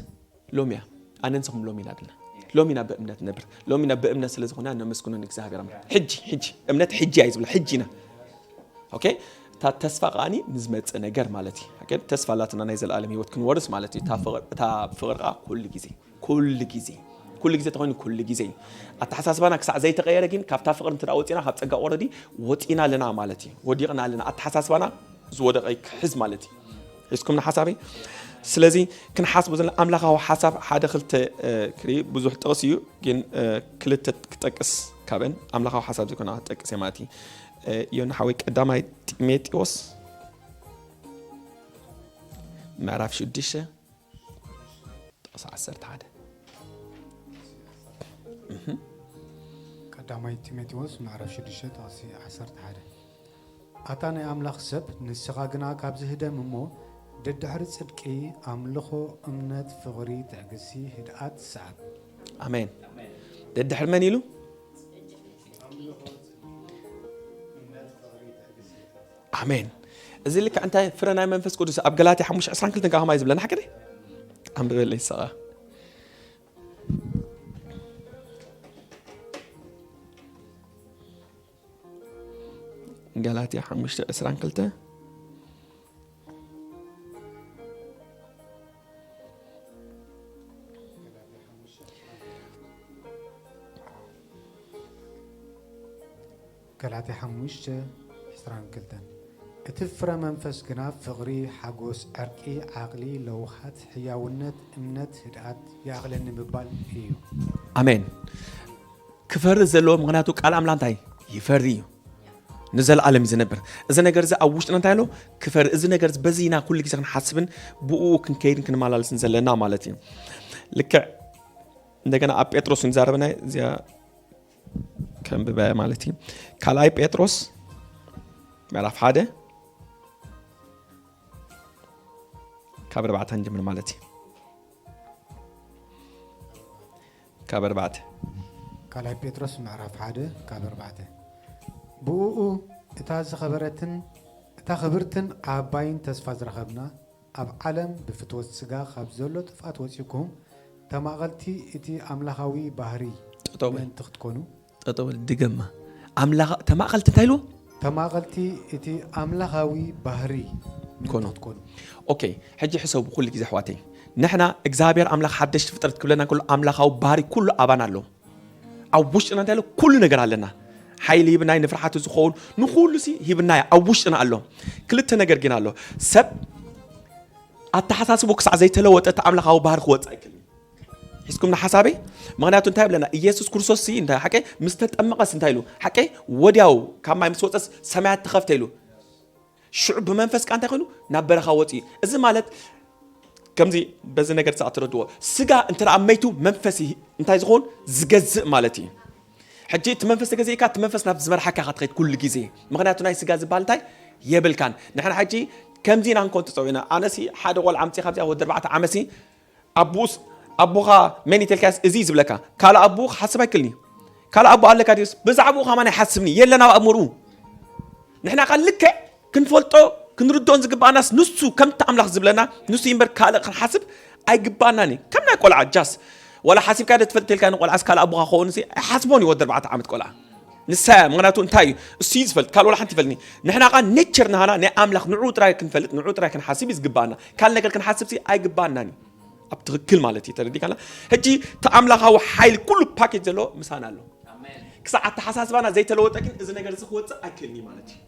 ሎሚ እያ ኣነ ንስኹም ሎሚ ኢና ድልና ሎሚ ኢና ብእምነት ነብር ሎሚ ኢና ብእምነት ስለ ዝኾነ ነመስግኖ ንእግዚኣብሔር ኣምላኽ ሕጂ ሕጂ እምነት ሕጂ እያ ዝብሎ ሕጂ ኢና ኦኬ እታ ተስፋ ከዓኒ ንዝመፅእ ነገር ማለት እዩ ተስፋ ኣላትና ናይ ዘለኣለም ህይወት ክንወርስ ማለት እዩ እታ ፍቕር ከዓ ኩሉ ግዜ ኩሉ ግዜ ኩሉ ግዜ ተኮይኑ ኩሉ ግዜ እዩ ኣተሓሳስባና ክሳዕ ዘይተቀየረ ግን ካብታ ፍቅሪ እንተ ወፂና ካብ ፀጋ ኦረዲ ወፂና ኣለና ማለት እዩ ወዲቕና ኣለና ኣተሓሳስባና ዝወደቀ ክሕዝ ማለት እዩ ሒዝኩም ንሓሳበይ ስለዚ ክንሓስቡ ዘለና ኣምላኻዊ ሓሳብ ሓደ ክልተ ክርኢ ብዙሕ ጥቕስ እዩ ግን ክልተ ክጠቅስ ካብን ኣምላኻዊ ሓሳብ ዘይኮነ ክጠቅስ እየ ማለት እዩ ዮና ሓወይ ቀዳማይ ጢሜጢዎስ ምዕራፍ ሽዱሽተ ጥቕሲ ዓሰርተ ሓደ ቀዳማይ ጢሞቴዎስ ምዕራፍ ሽዱሽተ ጥቕሲ ዓሰርተ ሓደ ኣታ ናይ ኣምላኽ ሰብ ንስኻ ግና ካብ ዝህደም እሞ ደድሕሪ ጽድቂ ኣምልኾ እምነት ፍቕሪ ትዕግስቲ ህድኣት ሰኣብ ኣሜን ደድሕሪ መን ኢሉ ኣሜን እዚ ልክዕ እንታይ ፍረ ናይ መንፈስ ቅዱስ ኣብ ገላትያ ሓሙሽተ ዕስራን ክልተን ከማይ ዝብለና ሓቂ ኣንብበለይ ሰቓ ገላትያ ሓሙሽተ ዕስራን ክልተ ገላትያ ሓሙሽተ ዕስራን ክልተን እቲ ፍረ መንፈስ ግና ፍቕሪ፣ ሓጎስ፣ ዕርቂ፣ ዓቕሊ፣ ለውሃት፣ ሕያውነት፣ እምነት፣ ህድኣት፣ ይኣኽለኒ ምባል እዩ። ኣሜን። ክፈሪ ዘለዎ ምኽንያቱ ቃል ኣምላ እንታይ ይፈሪ እዩ። ንዘለኣለም እዩ ዝነብር። እዚ ነገር እዚ ኣብ ውሽጥና እንታይ ኣሎ? ክፈሪ። እዚ ነገር እዚ በዚ ኢና ኩሉ ግዜ ክንሓስብን ብኡ ክንከይድን ክንመላለስን ዘለና ማለት እዩ። ልክዕ እንደገና ኣብ ጴጥሮስ ንዛረበና እዚኣ ከንብበ ማለት እዩ። ካልኣይ ጴጥሮስ ምዕራፍ ሓደ ካብ ኣርባዕተ ንጀምር ማለት እዩ። ካብ ኣርባዕተ። ካልኣይ ጴጥሮስ ምዕራፍ ሓደ ካብ ኣርባዕተ። ብእኡ እታ ዝኸበረትን እታ ክብርትን ዓባይን ተስፋ ዝረኸብና፣ ኣብ ዓለም ብፍትወት ስጋ ካብ ዘሎ ጥፍኣት ወጺእኩም፣ ተማቐልቲ እቲ ኣምላኻዊ ባህሪ ጠጠው በል። ምእንቲ ክትኮኑ። ጠጠው በል፣ ድገማ። ኣምላኽ ተማቐልቲ እንታይ ኢልዎ? ተማቐልቲ እቲ ኣምላኻዊ ባህሪ ምእንቲ ኮኑ። ክትኮኑ። ኦኬ፣ ሕጂ ሕሰቡ ኩሉ ግዜ ኣሕዋተይ። ንሕና እግዚኣብሔር ኣምላኽ ሓደሽቲ ፍጥረት ክብለና ከሎ ኣምላኻዊ ባህሪ ኩሉ ኣባና ኣሎ። ኣብ ውሽጥና እንታይ ኣሎ? ኩሉ ነገር ኣለና። ሓይሊ ሂብናይ ንፍርሓቱ ዝኸውን ንኩሉ ሲ ሂብናይ ኣብ ውሽጥና ኣሎ። ክልተ ነገር ግን ኣሎ። ሰብ ኣተሓሳስቡ ክሳዕ ዘይተለወጠ እቲ ኣምላኻዊ ባህሪ ክወጽእ ኣይክእልን። ሒዝኩም ንሓሳበይ? ምኽንያቱ እንታይ ብለና? ኢየሱስ ክርስቶስ ሲ እንታይ ሓቀይ ምስ ተጠመቐስ እንታይ ኢሉ? ሓቀይ ወዲያው ካብ ማይ ምስ ወጸስ ሰማያት ተኸፍተ ኢሉ። ሽዑ ብመንፈስ ቃ እንታይ ኮይኑ? ናብ በረኻ ወፂኡ። እዚ ማለት ከምዚ በዚ ነገር ፃዕ ትረድዎ። ስጋ እንተ ደኣ መይቱ መንፈስ ይህ- እንታይ ዝኸውን? ዝገዝእ ማለት እዩ። ሕጂ እቲ መንፈስ ተገዚእካ እቲ መንፈስ ናብ ዝመርሓካ ኢኻ ትኸይድ ኩሉ ግዜ። ምኽንያቱ ናይ ስጋ ዝበሃል እንታይ የብልካን። ንሕና ሕጂ ከምዚ ኢና እንኮን ተፀዊዕና። ኣነሲ ሓደ ቆልዓ ኣምፂእ ካብዚኣ ወዲ ኣርባዕተ ዓመሲ ኣቦስ ኣቦኻ መን ይተልካስ እዚ ዝብለካ ካልእ ኣቦ ክሓስብ ኣይክልኒ ካልእ ኣቦ ኣለካ ድዩስ ብዛዕባኡ ከማን ኣይሓስብኒ የለን ኣብ ኣእምርኡ ንሕና ቃል ልክዕ ክንፈልጦ ክንርድኦን ዝግባኣናስ ንሱ ከምቲ ኣምላኽ ዝብለና ንሱ እምበር ካልእ ክንሓስብ ኣይግባኣናን እዩ ከም ናይ ቆልዓ ጃስ ዋላ ሓሲብካ ዶ ትፈልጥ ተልካ ንቆልዓስ ካልእ ኣቦኻ ክኸውን ሲ ኣይሓስቦን እዩ ወዲ ኣርባዕተ ዓመት ቆልዓ ንሳ እያ ምክንያቱ እንታይ እዩ እሱ እዩ ዝፈልጥ ካልእ ዋላ ሓንቲ ይፈልጥኒ ንሕና ቃ ኔቸር ናሃና ናይ ኣምላኽ ንዑ ጥራይ ክንፈልጥ ንዑ ጥራይ ክንሓስብ እዩ ዝግባኣና ካልእ ነገር ክንሓስብ ሲ ኣይግባኣናን እዩ ኣብ ትኽክል ማለት እዩ ተረዲካና ሕጂ እቲ ኣምላኻዊ ሓይሊ ኩሉ ፓኬጅ ዘለዎ ምሳና ኣሎ ክሳዕ ኣተሓሳስባና ዘይተለወጠ ግን እዚ ነገር እዚ ክወፅእ ኣይክእልኒ ማለት እዩ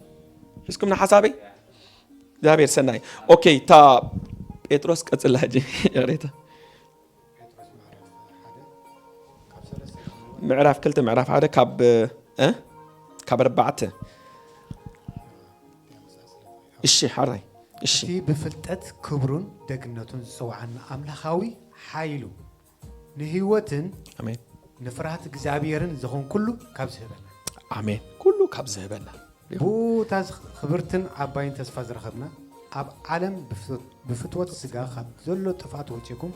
ሒዝኩም ንሓሳበይ እግዚኣብሔር ሰናይ ኦኬ እታ ጴጥሮስ ቀፅላ ሕጂ ይቕሬታ ምዕራፍ ክልተ ምዕራፍ ሓደ ካብ እ? ካብ ኣርባዕተ እሺ ሓራይ እሺ እቲ ብፍልጠት ክብሩን ደግነቱን ዝፀውዓና ኣምላኻዊ ሓይሉ ንህይወትን ኣሜን ንፍርሃት እግዚኣብሔርን ዝኾን ኩሉ ካብ ዝህበና ኣሜን ኩሉ ካብ ዝህበና ብኡ እታ ዝኽ- ክብርትን ዓባይን ተስፋ ዝረኸብና ኣብ ዓለም ብፍት- ብፍትወት ስጋ ካብ ዘሎ ጥፍኣት ወፂእኩም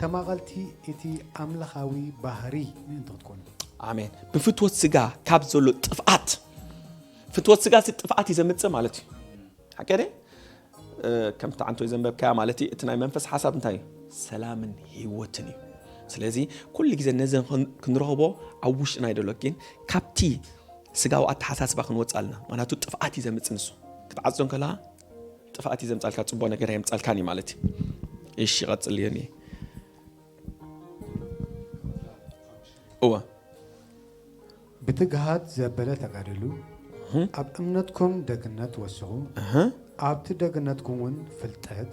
ተማቐልቲ እቲ ኣምላኻዊ ባህሪ ምእንቲ ክትኮኑ ኣሜን ብፍትወት ስጋ ካብ ዘሎ ጥፍኣት ፍትወት ስጋ ሲ ጥፍኣት እዩ ዘምፅእ ማለት እዩ ሓቀደ ከምቲ ዓንቶ ዘንበብካያ ማለት እዩ እቲ ናይ መንፈስ ሓሳብ እንታይ እዩ ሰላምን ህይወትን እዩ ስለዚ ኩሉ ግዜ ነዘን ክን- ክንረኽቦ ኣብ ውሽጥና ይደሎ ግን ካብቲ ስጋዊ ኣተሓሳስባ ክንወፅእ ኣለና ምክንያቱ ጥፍኣት እዩ ዘምፅእ ንሱ ክትዓፅዮ ከለካ ጥፍኣት እዩ ዘምፃልካ ፅቡቅ ነገር የምፃልካን እዩ ማለት እዩ እሺ ይቐፅል እየኒ እወ ብትግሃት ዘበለ ተጋደሉ ኣብ እምነትኩም ደግነት ወስኹ ኣብቲ ደግነትኩም እውን ፍልጠት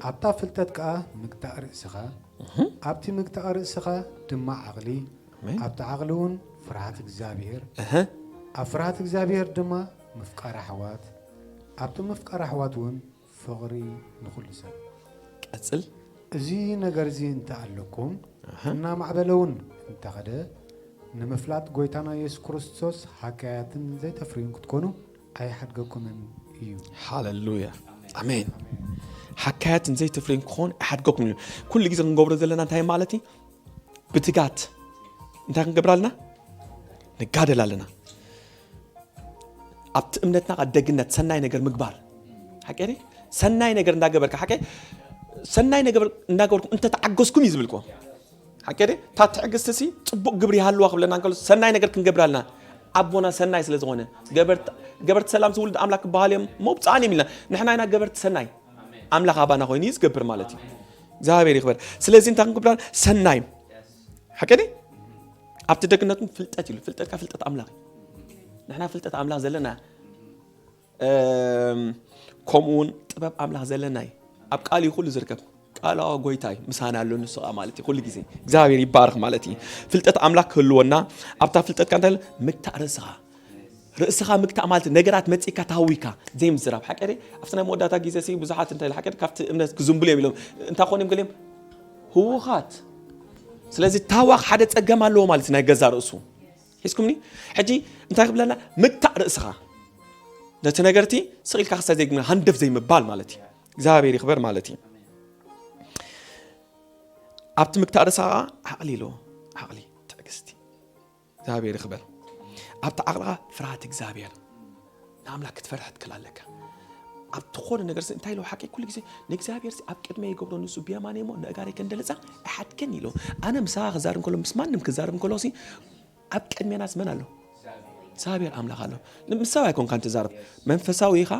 ኣብታ ፍልጠት ከዓ ምግታእ ርእስኻ ኣብቲ ምግታእ ርእስኻ ድማ ዓቕሊ ኣብቲ ዓቕሊ እውን ፍርሃት እግዚኣብሔር ኣብ ፍርሃት እግዚኣብሔር ድማ ምፍቃር ኣሕዋት ኣብቲ ምፍቃር ኣሕዋት እውን ፍቕሪ ንኹሉ ሰብ ቀፅል እዚ ነገር እዚ እንተ ኣለኩም እናማዕበለ እውን እንተኸደ ንምፍላጥ ጎይታና የሱስ ክርስቶስ ሃካያትን ዘይተፍርዩን ክትኮኑ ኣይሓድገኩምን እዩ። ሃለሉያ ኣሜን። ሓካያትን ዘይተፍርዩን ክኾን ኣይሓድገኩም እዩ። ኩሉ ግዜ ክንገብሮ ዘለና እንታይ ማለት እዩ? ብትጋት እንታይ ክንገብር ኣለና? ንጋደል ኣለና። ኣብቲ እምነትና ቃ ደግነት ሰናይ ነገር ምግባር ሓቂ ዲ ሰናይ ነገር እንዳገበርካ ሓቂ ሰናይ ነገር እንዳገበርኩም እንተተዓገዝኩም እዩ ዝብልኮ ሓቂ ዲ እታ ትዕግስቲ ሲ ፅቡቅ ግብሪ ይሃልዋ ክብለና እንከሎ ሰናይ ነገር ክንገብር ኣለና ኣቦና ሰናይ ስለ ዝኾነ ገበርቲ ሰላም ዝውልድ ኣምላክ ክበሃል እዮም መውፅኣን እዮም ኢልና ንሕና ኢና ገበርቲ ሰናይ ኣምላኽ ኣባና ኮይኑ እዩ ዝገብር ማለት እዩ እግዚኣብሔር ይኽበር ስለዚ እንታይ ክንክብላ ሰናይ ሓቂ ዲ ኣብቲ ደግነቱን ፍልጠት ኢሉ ፍልጠትካ ፍልጠት ኣምላኽ እዩ ንሕና ፍልጠት ኣምላኽ ዘለና ከምኡ እውን ጥበብ ኣምላኽ ዘለና እዩ ኣብ ቃል እዩ ኩሉ ዝርከብ ቃል ኣዋ ጎይታ እዩ ምሳና ኣሎ ንሱ ኸዓ ማለት እዩ ኩሉ ግዜ እግዚኣብሔር ይባረኽ ማለት እዩ ፍልጠት ኣምላኽ ክህልወና ኣብታ ፍልጠትካ እንታይ ምግታእ ርእስኻ ርእስኻ ምግታእ ማለት ነገራት መፂእካ ተሃዊካ ዘይምዝራብ ሓቂ ኣብቲ ናይ መወዳእታ ግዜ ሲ ብዙሓት እንታይ ሓቂ ካብቲ እምነት ክዝንብሉ እዮም ኢሎም እንታይ ኾን እዮም ገሊኦም ህውኻት ስለዚ ታዋኽ ሓደ ጸገም ኣለዎ ማለት እዩ፣ ናይ ገዛ ርእሱ። ሒዝኩምኒ? ሕጂ እንታይ ክብለና? ምግታእ ርእስኻ። ነቲ ነገርቲ ስቕ ኢልካ ክሳብ ዘይግምና ሃንደፍ ዘይምባል ማለት እዩ። እግዚኣብሔር ይኽበር ማለት እዩ። ኣብቲ ምግታእ ርእስኻ ዓቕሊ ኣለዎ። ዓቕሊ፣ ትዕግስቲ። እግዚኣብሔር ይኽበር። ኣብቲ ዓቕልኻ ፍርሃት እግዚኣብሔር። ንኣምላኽ ክትፈርሕ ትክል ኣለካ። ኣብ ዝኾነ ነገር ሲ እንታይ ኢልዎ ሓቂ ኩሉ ግዜ ንእግዚኣብሔር ሲ ኣብ ቅድመ ይገብሮ ንሱ ብየማነ እሞ ንእጋሬ ከንደልጻ ኣይሓድገን ኢልዎ። ኣነ ምሳኻ ክዛረብ ከሎ ምስ ማንም ክዛረብ ከሎ ሲ ኣብ ቅድሜናስ መን ኣሎ? እግዚኣብሔር ኣምላኽ ኣሎ። ምስ ሰብ ኣይኮንካን ትዛረብ። መንፈሳዊ ኢኻ።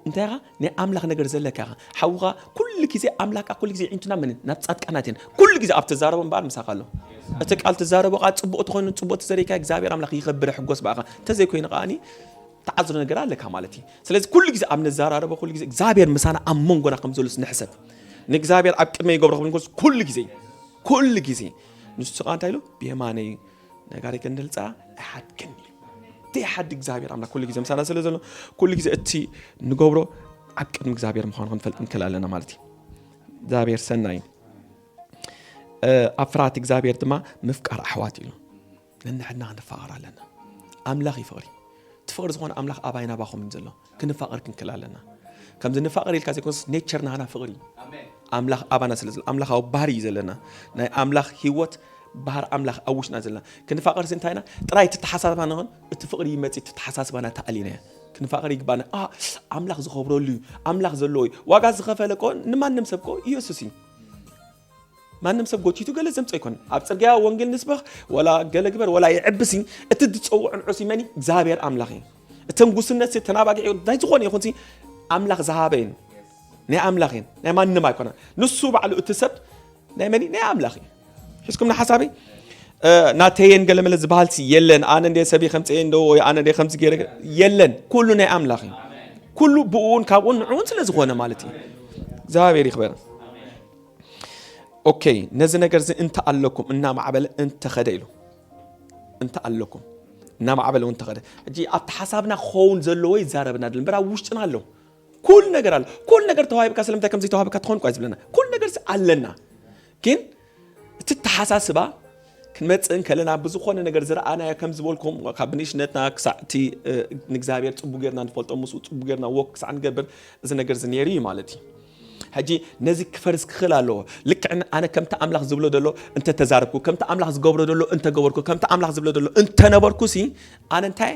እንታይ ኢኻ? ናይ ኣምላኽ ነገር ዘለካ ኢኻ። ሓውኻ ኩሉ ግዜ ኣምላኽ ኩሉ ግዜ ዒንቱና መን ናብ ጻድቃናት ኢና። ኩሉ ግዜ ኣብ ትዛረቦ እምበኣር ምሳኻ ኣሎ። እቲ ቃል ትዛረቦ ቃል ጽቡቕ ተኾይኑ ጽቡቕ ተዘሪካ እግዚኣብሔር ኣምላኽ ይኸብር ሕጎስ ብኣኻ። እንተዘይኮይኑ ከኣኒ ተዓዝሮ ነገር ኣለካ ማለት እዩ። ስለዚ ኩሉ ግዜ ኣብ ነዘራረቦ ኩሉ ግዜ እግዚኣብሔር ምሳና ኣብ መንጎና ከም ዘሉስ ንሕሰብ። ንእግዚኣብሔር ኣብ ቅድመ ይገብሮ ክብል ኩሉ ግዜ ኩሉ ግዜ ንሱ ኸኣ እንታይ ኢሉ? ብየማነይ ነጋሪት ክንድልጻ ኣይሓድግን እዩ። እቲ ሓዲ እግዚኣብሔር ኣምላኽ ኩሉ ግዜ ምሳና ስለ ዘሎ ኩሉ ግዜ እቲ ንገብሮ ኣብ ቅድሚ እግዚኣብሔር ምዃኑ ክንፈልጥ ንክእል ኣለና ማለት እዩ። እግዚኣብሔር ሰናይ። ኣብ ፍርሃት እግዚኣብሔር ድማ ምፍቃር ኣሕዋት ኢሉ። ነንሕድና ክንፋቐር ኣለና። ኣምላኽ እዩ ፍቕሪ። እቲ ፍቕሪ ዝኾነ ኣምላኽ ኣባይ ናባኹም እዩ ዘሎ። ክንፋቐር ክንክእል ኣለና። ከምዚ ንፋቐር ኢልካ ዘይኮነስ ኔቸር ናህና ፍቕሪ እዩ። ኣምላኽ ኣባና ስለ ዘሎ ኣምላኻዊ ባህሪ እዩ ዘለና። ናይ ኣምላኽ ህይወት ባህር ኣምላኽ ኣብ ውሽና ዘለና ክንፋቐር ሲ እንታይ ኢና ጥራይ ትተሓሳስባ ንኾን እቲ ፍቕሪ ይመጽእ ትተሓሳስባና ተኣሊና ክንፋቐር ይግባና። ኣምላኽ ዝኸብረሉ እዩ። ኣምላኽ ዘለዎ እዩ። ዋጋ ዝኸፈለ ኮ ንማንም ሰብ ኮ ኢየሱስ እዩ። ማንም ሰብ ጎቲቱ ገለ ዘምጾ ኣይኮን። ኣብ ጽርግያ ወንጌል ንስበኽ ወላ ገለ ግበር ወላ ይዕብሲ እቲ ዝጸውዖ ንዑሲ መኒ እግዚኣብሔር ኣምላኽ እዩ። እተን ጉስነት ተናባጊዕ ናይ ዝኾነ ይኹን ኣምላኽ ዝሃበ እዩ። ናይ ኣምላኽ እዩ። ናይ ማንም ኣይኮነ። ንሱ ባዕሉ እቲ ሰብ ናይ መኒ ናይ ኣምላኽ እዩ። ሒዝኩም ንሓሳበይ ናተየን ገለመለ ዝበሃል የለን። ኣነ እንደ ሰብይ ከምፀየ እንደ ወይ ኣነ እንደ ከምዚ ገይረ የለን። ኩሉ ናይ ኣምላኽ እዩ። ኩሉ ብኡን ካብኡን ንዕኡን ስለ ዝኾነ ማለት እዩ። እግዚኣብሔር ይኽበር። ኦኬ፣ ነዚ ነገር እዚ እንተ ኣለኩም እናማዕበለ እንተኸደ ኢሉ እንተ ኣለኩም እናማዕበለ እውን እንተኸደ። ሕጂ ኣብቲ ሓሳብና ክኸውን ዘለዎ ይዛረብና ድል እምበር ኣብ ውሽጥና ኣሎ። ኩሉ ነገር ኣሎ። ኩሉ ነገር ተዋሂብካ ስለምንታይ ከም ዘይተዋሂብካ ትኾን እኳ ዝብለና ኩሉ ነገር ኣለና። ግን እቲ ተሓሳስባ ክንመፅእ እንከለና ብዝኾነ ነገር ዝረኣናዮ ከም ዝበልኩም ካብ ብንእሽነትና ክሳዕ እቲ ንእግዚኣብሔር ፅቡ ጌርና ንፈልጦ ምስኡ ፅቡ ጌርና ወክ ክሳዕ ንገብር እዚ ነገር እዚ ነይሩ እዩ ማለት እዩ። ሕጂ ነዚ ክፈርስ ክኽእል ኣለዎ። ልክዕ ኣነ ከምቲ ኣምላኽ ዝብሎ ዘሎ እንተተዛረብኩ ከምቲ ኣምላኽ ዝገብሮ ዘሎ እንተገበርኩ ከምቲ ኣምላኽ ዝብሎ ዘሎ እንተነበርኩ ሲ ኣነ እንታይ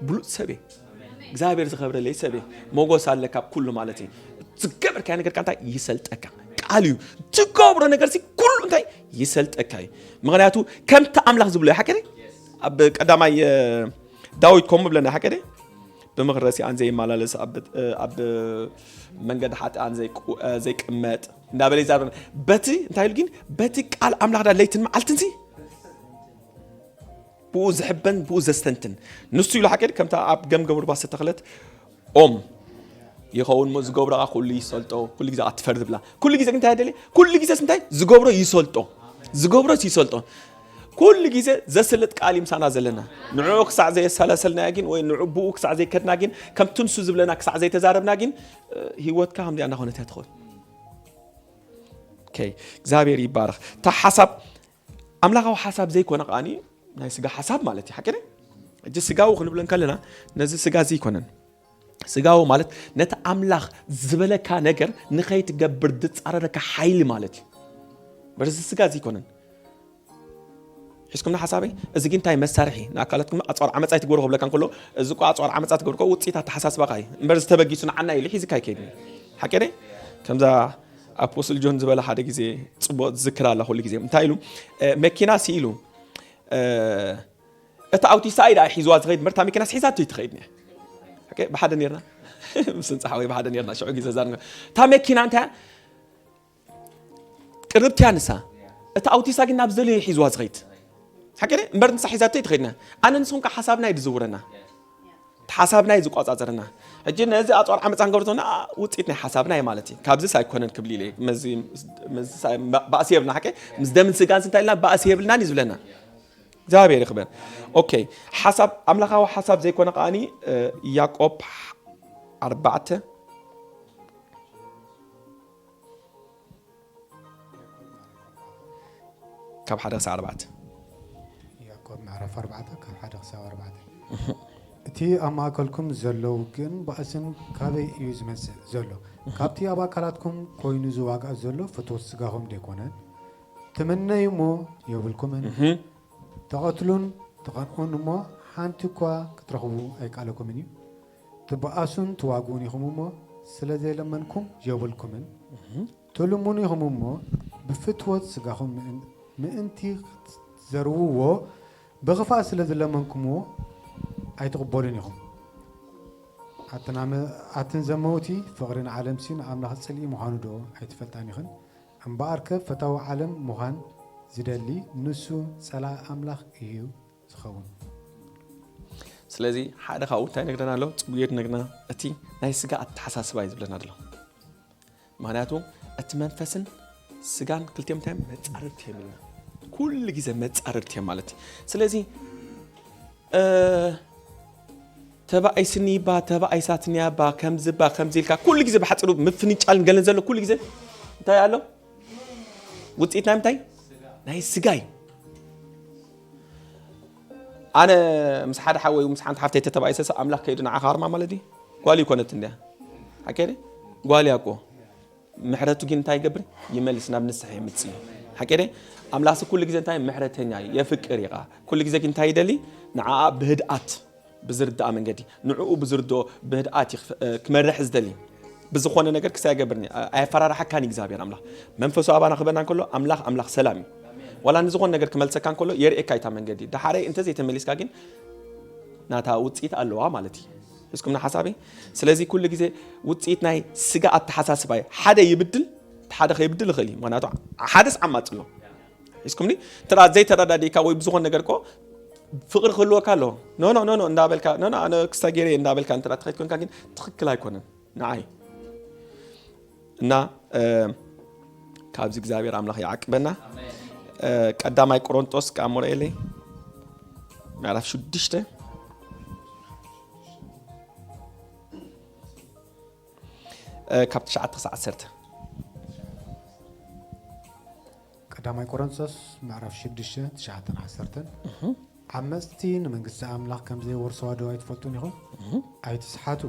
ብሉፅ ሰብ እየ። እግዚኣብሔር ዝኸብረለይ ሰብ እየ። ሞጎስ ኣለካ ኣብ ኩሉ ማለት እዩ። ዝገበርካዮ ነገር እንታይ ይሰልጠካ ቃል እዩ። ትገብሮ ነገር ሲ ኩሉ እንታይ ይሰልጠካ እዩ። ምክንያቱ ከምቲ ኣምላኽ ዝብሎ እዩ ሓቀደ ኣብ ቀዳማይ ዳዊት ከምኡ ብለና ሓቀደ ብምኽሪ ረሲኣን ዘይመላለስ ኣብ መንገዲ ሓጥኣን ዘይቅመጥ እንዳበለ ይዛረብ። በቲ እንታይ ኢሉ ግን በቲ ቃል ኣምላኽ ዳ ለይትን መዓልትን ሲ ብኡ ዝሕበን ብኡ ዘስተንትን ንሱ ኢሉ ሓቂ ከምታ ኣብ ገምገም ሩባ ዝተተኽለት ኦም ይኸውን ሞ ዝገብሮ ኣ ኩሉ ይሰልጦ ኩሉ ግዜ ኣትፈር ዝብላ ኩሉ ግዜ እንታይ ደለ ኩሉ ግዜ እንታይ ዝገብሮ ይሰልጦ ዝገብሮስ ይሰልጦ ኩሉ ግዜ ዘስልጥ ቃል ምሳና ዘለና ንዕኡ ክሳዕ ዘየሰላሰልና ግን ወይ ንኡ ብኡ ክሳዕ ዘይከድና ግን ከምቲ ንሱ ዝብለና ክሳዕ ዘይተዛረብና ግን ህይወትካ ከምዚኣ እናኾነት እያ ትኸውን። እግዚኣብሔር ይባረኽ። እታ ሓሳብ ኣምላኻዊ ሓሳብ ዘይኮነ ከኣ ናይ ስጋ ሓሳብ ማለት እዩ። ሓቂ ሕጂ ስጋዊ ክንብሎ እንከለና ነዚ ስጋ እዚ ኣይኮነን። ስጋዊ ማለት ነቲ ኣምላኽ ዝበለካ ነገር ንኸይትገብር ዝፃረረካ ሓይሊ ማለት እዩ። በዚ ስጋ እዚ ኣይኮነን። ሒዝኩም ንሓሳበይ እዚ ግን እንታይ መሳርሒ ንኣካላትኩም ኣፅዋር ዓመፃ ኣይትግበሩ ክብለካ እንከሎ እዚ እኮ ኣፅዋር ዓመፃ ትገብርኮ ውፅኢት ኣተሓሳስባካ እዩ እምበር ዝተበጊሱ ንዓና ኢሉ ሒዝካ ይከይድ ሓቂ ከምዛ ኣፖስል ጆን ዝበለ ሓደ ግዜ ፅቡቅ ዝዝክር ኣላ ኩሉ ግዜ እንታይ ኢሉ መኪና ስኢሉ እቲ ኣውቲሳ እዩ ሒዝዋ ዝኸይድ ምርታ መኪና ስሒዛቶ ይትኸይድ ብሓደ ነርና ምስንፃሓ ወይ ብሓደ ነርና ሽዑ ግዜ ዛር እታ መኪና እንታይ ቅርብቲ እያ ንሳ። እቲ ኣውቲሳ ግን ናብ ዘለ ሒዝዋ ዝኸይድ ሓቂ እምበር ንሳ ሒዛቶ ይትኸይድና ኣነ ንስኹም ከዓ ሓሳብና እዩ ዝዝውረና ሓሳብና እዩ ዝቋፃፀርና። ሕጂ ነዚ ኣፅዋር ዓመፃ ንገብር ተና ውፅኢት ናይ ሓሳብና እዩ ማለት እዩ። ካብዚስ ኣይኮነን ክብል ኢለ ባእሲ የብልና ሓቂ ምስ ደምን ስጋን እንታይ ኢልና ባእሲ የብልናን እዩ ዝብለና። እግዚኣብሔር ይኽበር። ኦኬ ሓሳብ ኣምላኻዊ ሓሳብ ዘይኮነ ከኣኒ ያዕቆብ ኣርባዕተ ካብ ሓደ ክሳብ ኣርባዕተ። ያዕቆብ ምዕራፍ ኣርባዕተ ካብ ሓደ ክሳብ ኣርባዕተ። እቲ ኣብ ማእከልኩም ዘሎ ውግእን ባእስን ካበይ እዩ ዝመጽእ ዘሎ? ካብቲ ኣብ ኣካላትኩም ኮይኑ ዝዋጋእ ዘሎ ፍትወት ስጋኹም ደይኮነን? ትምነዩ እሞ የብልኩምን፣ ተቐትሉን ትቐንኡን እሞ ሓንቲ እኳ ክትረኽቡ ኣይከኣለኩምን እዩ። ትበኣሱን ትዋግኡን ኢኹም እሞ ስለ ዘይለመንኩም የብልኩምን። ትልምኑ ኢኹም እሞ ብፍትወት ስጋኹም ምእንቲ ክትዘርውዎ ብኽፋእ ስለ ዝለመንኩምዎ ኣይትቕበሉን ኢኹም። ኣትን ዘመውቲ ፍቕሪ ንዓለምሲ ንኣምላኽ ጽልኢ ምዃኑ ዶ ኣይትፈልጣን ኢኽን? እምበኣርከ ፈታዊ ዓለም ምዃን ዝደሊ ንሱ ጸላኢ ኣምላኽ እዩ ዝኸውን። ስለዚ ሓደ ካብኡ እንታይ ነግረና ኣሎ? ጽቡቅ ነግረና። እቲ ናይ ስጋ ኣተሓሳስባ እዩ ዝብለና ኣሎ። ምክንያቱ እቲ መንፈስን ስጋን ክልቲኦም እንታይ መጻርርቲ እዮም ኢልና። ኩሉ ግዜ መጻርርቲ እዮም ማለት እዩ። ስለዚ ተባኢስኒ ባ ተባኢሳትኒ ባ ከምዚ ባ ከምዚ ኢልካ ኩሉ ግዜ ብሓፂሩ ምፍንጫልን ገለን ዘሎ ኩሉ ግዜ እንታይ ኣሎ? ውፅኢት ናይ ምንታይ? ናይ ስጋ እዩ። ኣነ ምስ ሓደ ሓወይ ምስ ሓንቲ ሓፍተይ ተተባኢሰ ሰብ ኣምላኽ ከይዱ ንዓኻ ኣርማ ማለት እዩ። ጓል ይኮነት እንድያ ሓቀደ ጓል ያኮ ምሕረቱ ግን እንታይ ይገብር? ይመልስ፣ ናብ ንስሐ የምጽእ። ሓቂ ደ ኣምላኽሲ ኩሉ ግዜ እንታይ ምሕረተኛ እዩ፣ የፍቅር እዩ። ኩሉ ግዜ ግን እንታይ ይደሊ? ንዓኣ ብህድኣት ብዝርዳኣ መንገዲ ንዕኡ ብዝርድኦ ብህድኣት እዩ ክመርሕ ዝደሊ። ብዝኾነ ነገር ክሳይ ኣይገብርን እዩ፣ ኣየፈራርሓካን እዩ እግዚኣብሔር ኣምላኽ። መንፈሱ ኣባና ክበና እንከሎ ኣምላኽ ኣምላኽ ሰላም እዩ። ዋላ ንዝኾነ ነገር ክመልሰካ እንከሎ የርእየካ እታ መንገዲ። ዳሓረይ እንተዘይተመሊስካ ግን ናታ ውፅኢት ኣለዋ ማለት እዩ። እስኩም ሓሳበይ። ስለዚ ኩሉ ግዜ ውፅኢት ናይ ስጋ ኣተሓሳስባ እዩ። ሓደ ይብድል፣ ሓደ ከይብድል ይኽእል እዩ። ምክንያቱ ሓደስ ዓማፅ ኣሎ። እስኩምኒ ትራ ዘይተረዳዲእካ ወይ ብዝኾን ነገር እኮ ፍቕሪ ክህልወካ ኣለዎ። ኖ ኖ ኖ ኖ እንዳበልካ ኖ ኖ ኣነ ክስታ ገይረ እንዳበልካ እንተ ትኸይድ ኮንካ ግን ትኽክል ኣይኮነን ንዓይ። እና ካብዚ እግዚኣብሔር ኣምላኽ ይዓቅበና። ቀዳማይ ቆሮንጦስ ከኣምሮ የለይ ምዕራፍ ሽዱሽተ ካብ ትሽዓተ ክሳብ ዓሰርተ። ቀዳማይ ቆሮንቶስ ምዕራፍ ሽዱሽተ ትሽዓተን ዓሰርተን። ዓመፅቲ ንመንግስቲ ኣምላኽ ከም ዘይወርስዋ ዶ ኣይትፈልጡን ኢኹም? ኣይትስሓቱ።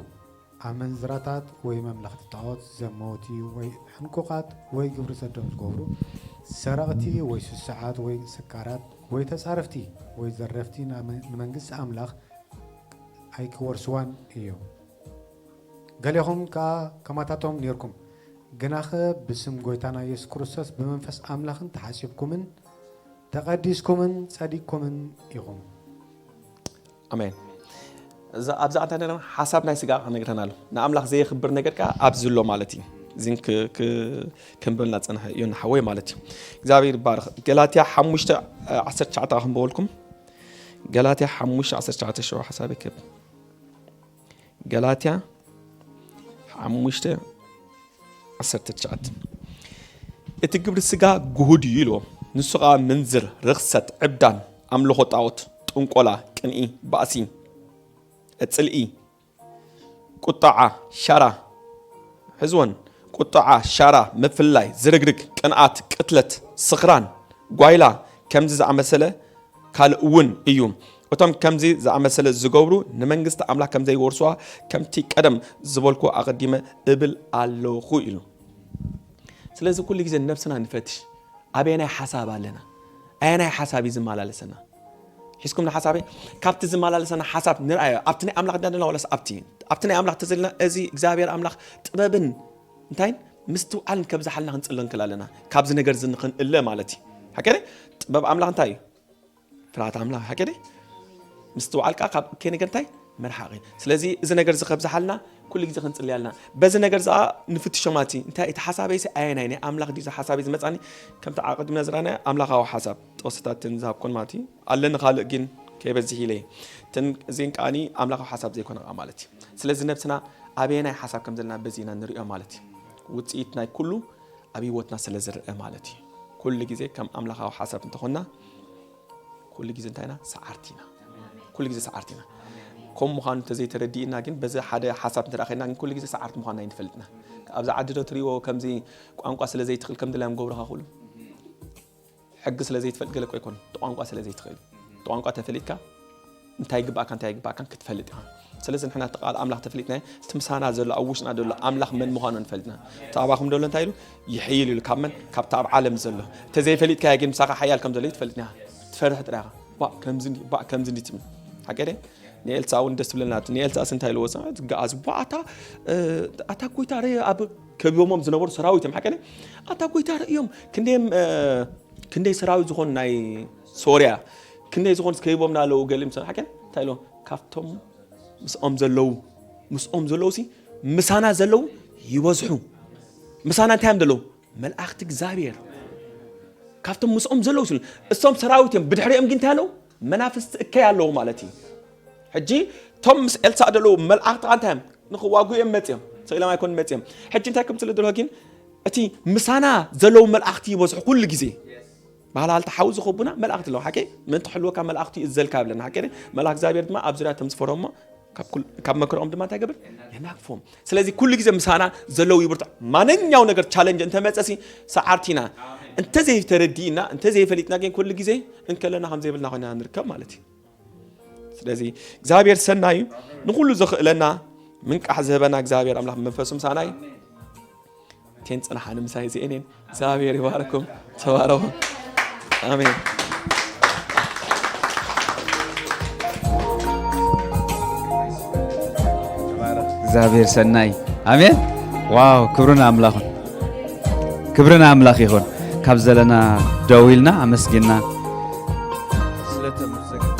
ኣመንዝራታት ወይ መምለኽቲ ጣዖት፣ ዘመውቲ ወይ ሕንቁቓት ወይ ግብሪ ሰዶም ዝገብሩ፣ ሰረቕቲ ወይ ስሱዓት ወይ ስካራት ወይ ተጻረፍቲ ወይ ዘረፍቲ ንመንግስቲ ኣምላኽ ኣይክወርስዋን እዮም። ገሌኹም ከኣ ከማታቶም ኔርኩም፣ ግናኸ ብስም ጐይታና የሱስ ክርስቶስ ብመንፈስ ኣምላኽን ተሓጺብኩምን ተቐዲስኩምን ጸዲቅኩምን ኢኹም። ኣሜን። እዛ ኣብዛ እንታይ ደለና ሓሳብ ናይ ስጋ ክነግረና ኣሎ። ንኣምላኽ ዘየኽብር ነገር ከኣ ኣብዚ ኣሎ ማለት እዩ። እዚን ክንብልና ጸንሐ እዩ ንሓወይ ማለት እዩ። እግዚኣብሔር ይባረኽ። ገላትያ ሓሙሽተ ዓሰርተ ትሽዓተ ክንበወልኩም። ገላትያ ሓሙሽተ ዓሰርተ ትሽዓተ ሽዑ ሓሳብ ይክብ። ገላትያ ሓሙሽተ ዓሰርተ ትሽዓተ። እቲ ግብሪ ስጋ ግሁድ እዩ ኢልዎ። ንሱ ኸዓ ምንዝር፣ ርኽሰት፣ ዕብዳን፣ ኣምልኾ ጣዖት፣ ጥንቆላ፣ ቅንኢ፣ ባእሲ፣ ጽልኢ፣ ቁጣዓ፣ ሻራ፣ ሕዝወን፣ ቁጣዓ፣ ሻራ፣ ምፍልላይ፣ ዝርግርግ፣ ቅንኣት፣ ቅትለት፣ ስኽራን፣ ጓይላ፣ ከምዚ ዝኣመሰለ ካልእ እውን እዩ። እቶም ከምዚ ዝኣመሰለ ዝገብሩ ንመንግስቲ ኣምላኽ ከም ዘይወርስዋ ከምቲ ቀደም ዝበልኩ ኣቐዲመ እብል ኣለኹ ኢሉ። ስለዚ ኩሉ ግዜ ነብስና ንፈትሽ። ኣበየናይ ሓሳብ ኣለና? ኣየናይ ሓሳብ እዩ ዝመላለሰና? ሒዝኩም ንሓሳበይ ካብቲ ዝመላለሰና ሓሳብ ንርኣዮ። ኣብቲ ናይ ኣምላኽ ዳንደና ዋላስ ኣብቲ ኣብቲ ናይ ኣምላኽ ተዘልና እዚ እግዚኣብሔር ኣምላኽ ጥበብን እንታይን ምስትውዓልን ከብዝሓልና ክንጽሎ እንክል ኣለና። ካብዚ ነገር እዚ ንኽንእለ ማለት እዩ። ሓቂ ጥበብ ኣምላኽ እንታይ እዩ? ፍርሃት ኣምላኽ ሓቂ ምስትውዓል ከዓ ካብ እከይ ነገር እንታይ መርሓቂ። ስለዚ እዚ ነገር እዚ ከብዝሓልና ኩሉ ግዜ ክንጽልይ ኣለና። በዚ ነገር እዚ ንፍትሾ ማለት እዩ። እንታይ እቲ ሓሳበይ ሲ ኣየናይ ናይ ኣምላኽ ድዩ ሓሳበይ ዝመጻኒ? ከምቲ ኣቐዲምና ዝረኣና ኣምላኻዊ ሓሳብ ጥቕስታትን ዝሃብኩን ማለት እዩ። ኣለኒ ካልእ ግን ከይበዝሕ ኢለ እየን። እዚን ከዓኒ ኣምላኻዊ ሓሳብ ዘይኮነ ከዓ ማለት እዩ። ስለዚ ነብስና ኣበየናይ ሓሳብ ከም ዘለና በዚ ኢና ንሪኦ ማለት እዩ። ውፅኢት ናይ ኩሉ ኣብ ህይወትና ስለ ዝረአ ማለት እዩ። ኩሉ ግዜ ከም ኣምላኻዊ ሓሳብ እንተኾንና ኩሉ ግዜ እንታይ ኢና? ሰዓርቲ ኢና። ኩሉ ግዜ ሰዓርቲ ኢና። ከም ምዃኑ እንተዘይተረዲእና ግን በዚ ሓደ ሓሳብ እንተ ኸድና ግን ኩሉ ግዜ ሰዓርቲ ምዃንና ኣይንፈልጥና። ኣብዚ ዓዲ ዶ ትሪእዎ ከምዚ ቋንቋ ስለ ዘይትኽእል ከም ድላዮም ገብሩኻ ኩሉ ሕጊ ስለ ዘይትፈልጥ ገለ እኮ ኣይኮነን፣ እቲ ቋንቋ ስለ ዘይትኽእል እዩ። እቲ ቋንቋ ተፈሊጥካ እንታይ ይግባእካ እንታይ ይግባእካን ክትፈልጥ ኢኻ። ስለዚ ንሕና እቲ ቃል ኣምላኽ ተፈሊጥናዮ፣ እቲ ምሳና ዘሎ ኣብ ውሽጥና ዘሎ ኣምላኽ መን ምዃኑ ንፈልጥና። እቲ ኣባኹም ዘሎ እንታይ ኢሉ? ይሕይል ኢሉ። ካብ መን? ካብቲ ኣብ ዓለም ዘሎ። እንተዘይፈሊጥካዮ ግን ምሳኻ ሓያል ከም ዘሎ ትፈልጥና ኢኻ። ትፈርሕ ጥራይ ኢኻ። ባእ ከምዚ እንዲ ባእ ከምዚ እንዲ ትብል። ሓቂ ድየ? ንኤልሳ እውን ደስ ትብለና። ንኤልሳስ እንታይ ኢልዎ? ዝገኣዝ ኣታ ኣታ ጎይታ ርእ ኣብ ከቢቦሞም ዝነበሩ ሰራዊት እዮም። ሓቂ ድየ? ኣታ ጎይታ ርእዮም ክንደዮም ክንደይ ሰራዊት ዝኾኑ ናይ ሶርያ ክንደይ ዝኾኑ ከቢቦምና ኣለዉ። ገሊም ሰ ሓቂ እንታይ ኢልዎ? ካብቶም ምስኦም ዘለዉ ምስኦም ዘለዉ ሲ ምሳና ዘለዉ ይበዝሑ። ምሳና እንታይ እዮም ዘለዉ? መልኣኽቲ እግዚኣብሔር ካብቶም ምስኦም ዘለዉ ስሉ እሶም ሰራዊት እዮም። ብድሕሪኦም ግን እንታይ ኣለዉ? መናፍስቲ እከይ ኣለዉ ማለት እዩ። ሕጂ እቶም ምስ ኤልሳዕ ዘለዉ መልኣኽቲ ከ እንታይ እዮም? ንኽዋግኡ እዮም መፅኦም። ስኢሎም ኣይኮኑን መፅኦም። ሕጂ እንታይ ከም ስለ ደሎ ግን እቲ ምሳና ዘለዉ መልኣኽቲ ይበዝሑ ኩሉ ግዜ። ባህላልቲ ሓዊ ዝኸቡና መልኣኽቲ ኣለዉ። ሓቂ ምእንቲ ክሕልወካ መልኣኽቲ ይእዘልካ ብለና። ሓቂ መልኣኽ እግዚኣብሔር ድማ ኣብ ዙርያ እቶም ዝፈረሞ ካብ ኩል- ካብ መከርኦም ድማ እንታይ ገብር? የናግፎም። ስለዚ ኩሉ ግዜ ምሳና ዘለዉ ይብርቱ። ማንኛው ነገር ቻለንጅ እንተመፀሲ ሰዓርቲና እንተዘይተረዲእና እንተዘይፈሊጥና ግን ኩሉ ግዜ እንከለና ከም ዘይብልና ኮይና ንርከብ ማለት እዩ። ስለዚ እግዚኣብሔር ሰናይ እዩ። ንኩሉ ዘኽእለና ምንቃሕ ዝህበና እግዚኣብሔር ኣምላኽ መንፈሱ ምሳና እዩ። ቴን ጽንሓኒ ምሳይ እዚኤን እየን። እግዚኣብሔር ይባርኩም። ተባረኹ። ኣሜን። እግዚኣብሔር ሰናይ። ኣሜን። ዋው፣ ክብሪ ንኣምላኽ ይኹን። ክብሪ ንኣምላኽ ይኹን። ካብ ዘለና ደው ኢልና ኣመስጊና ስለተመሰገነ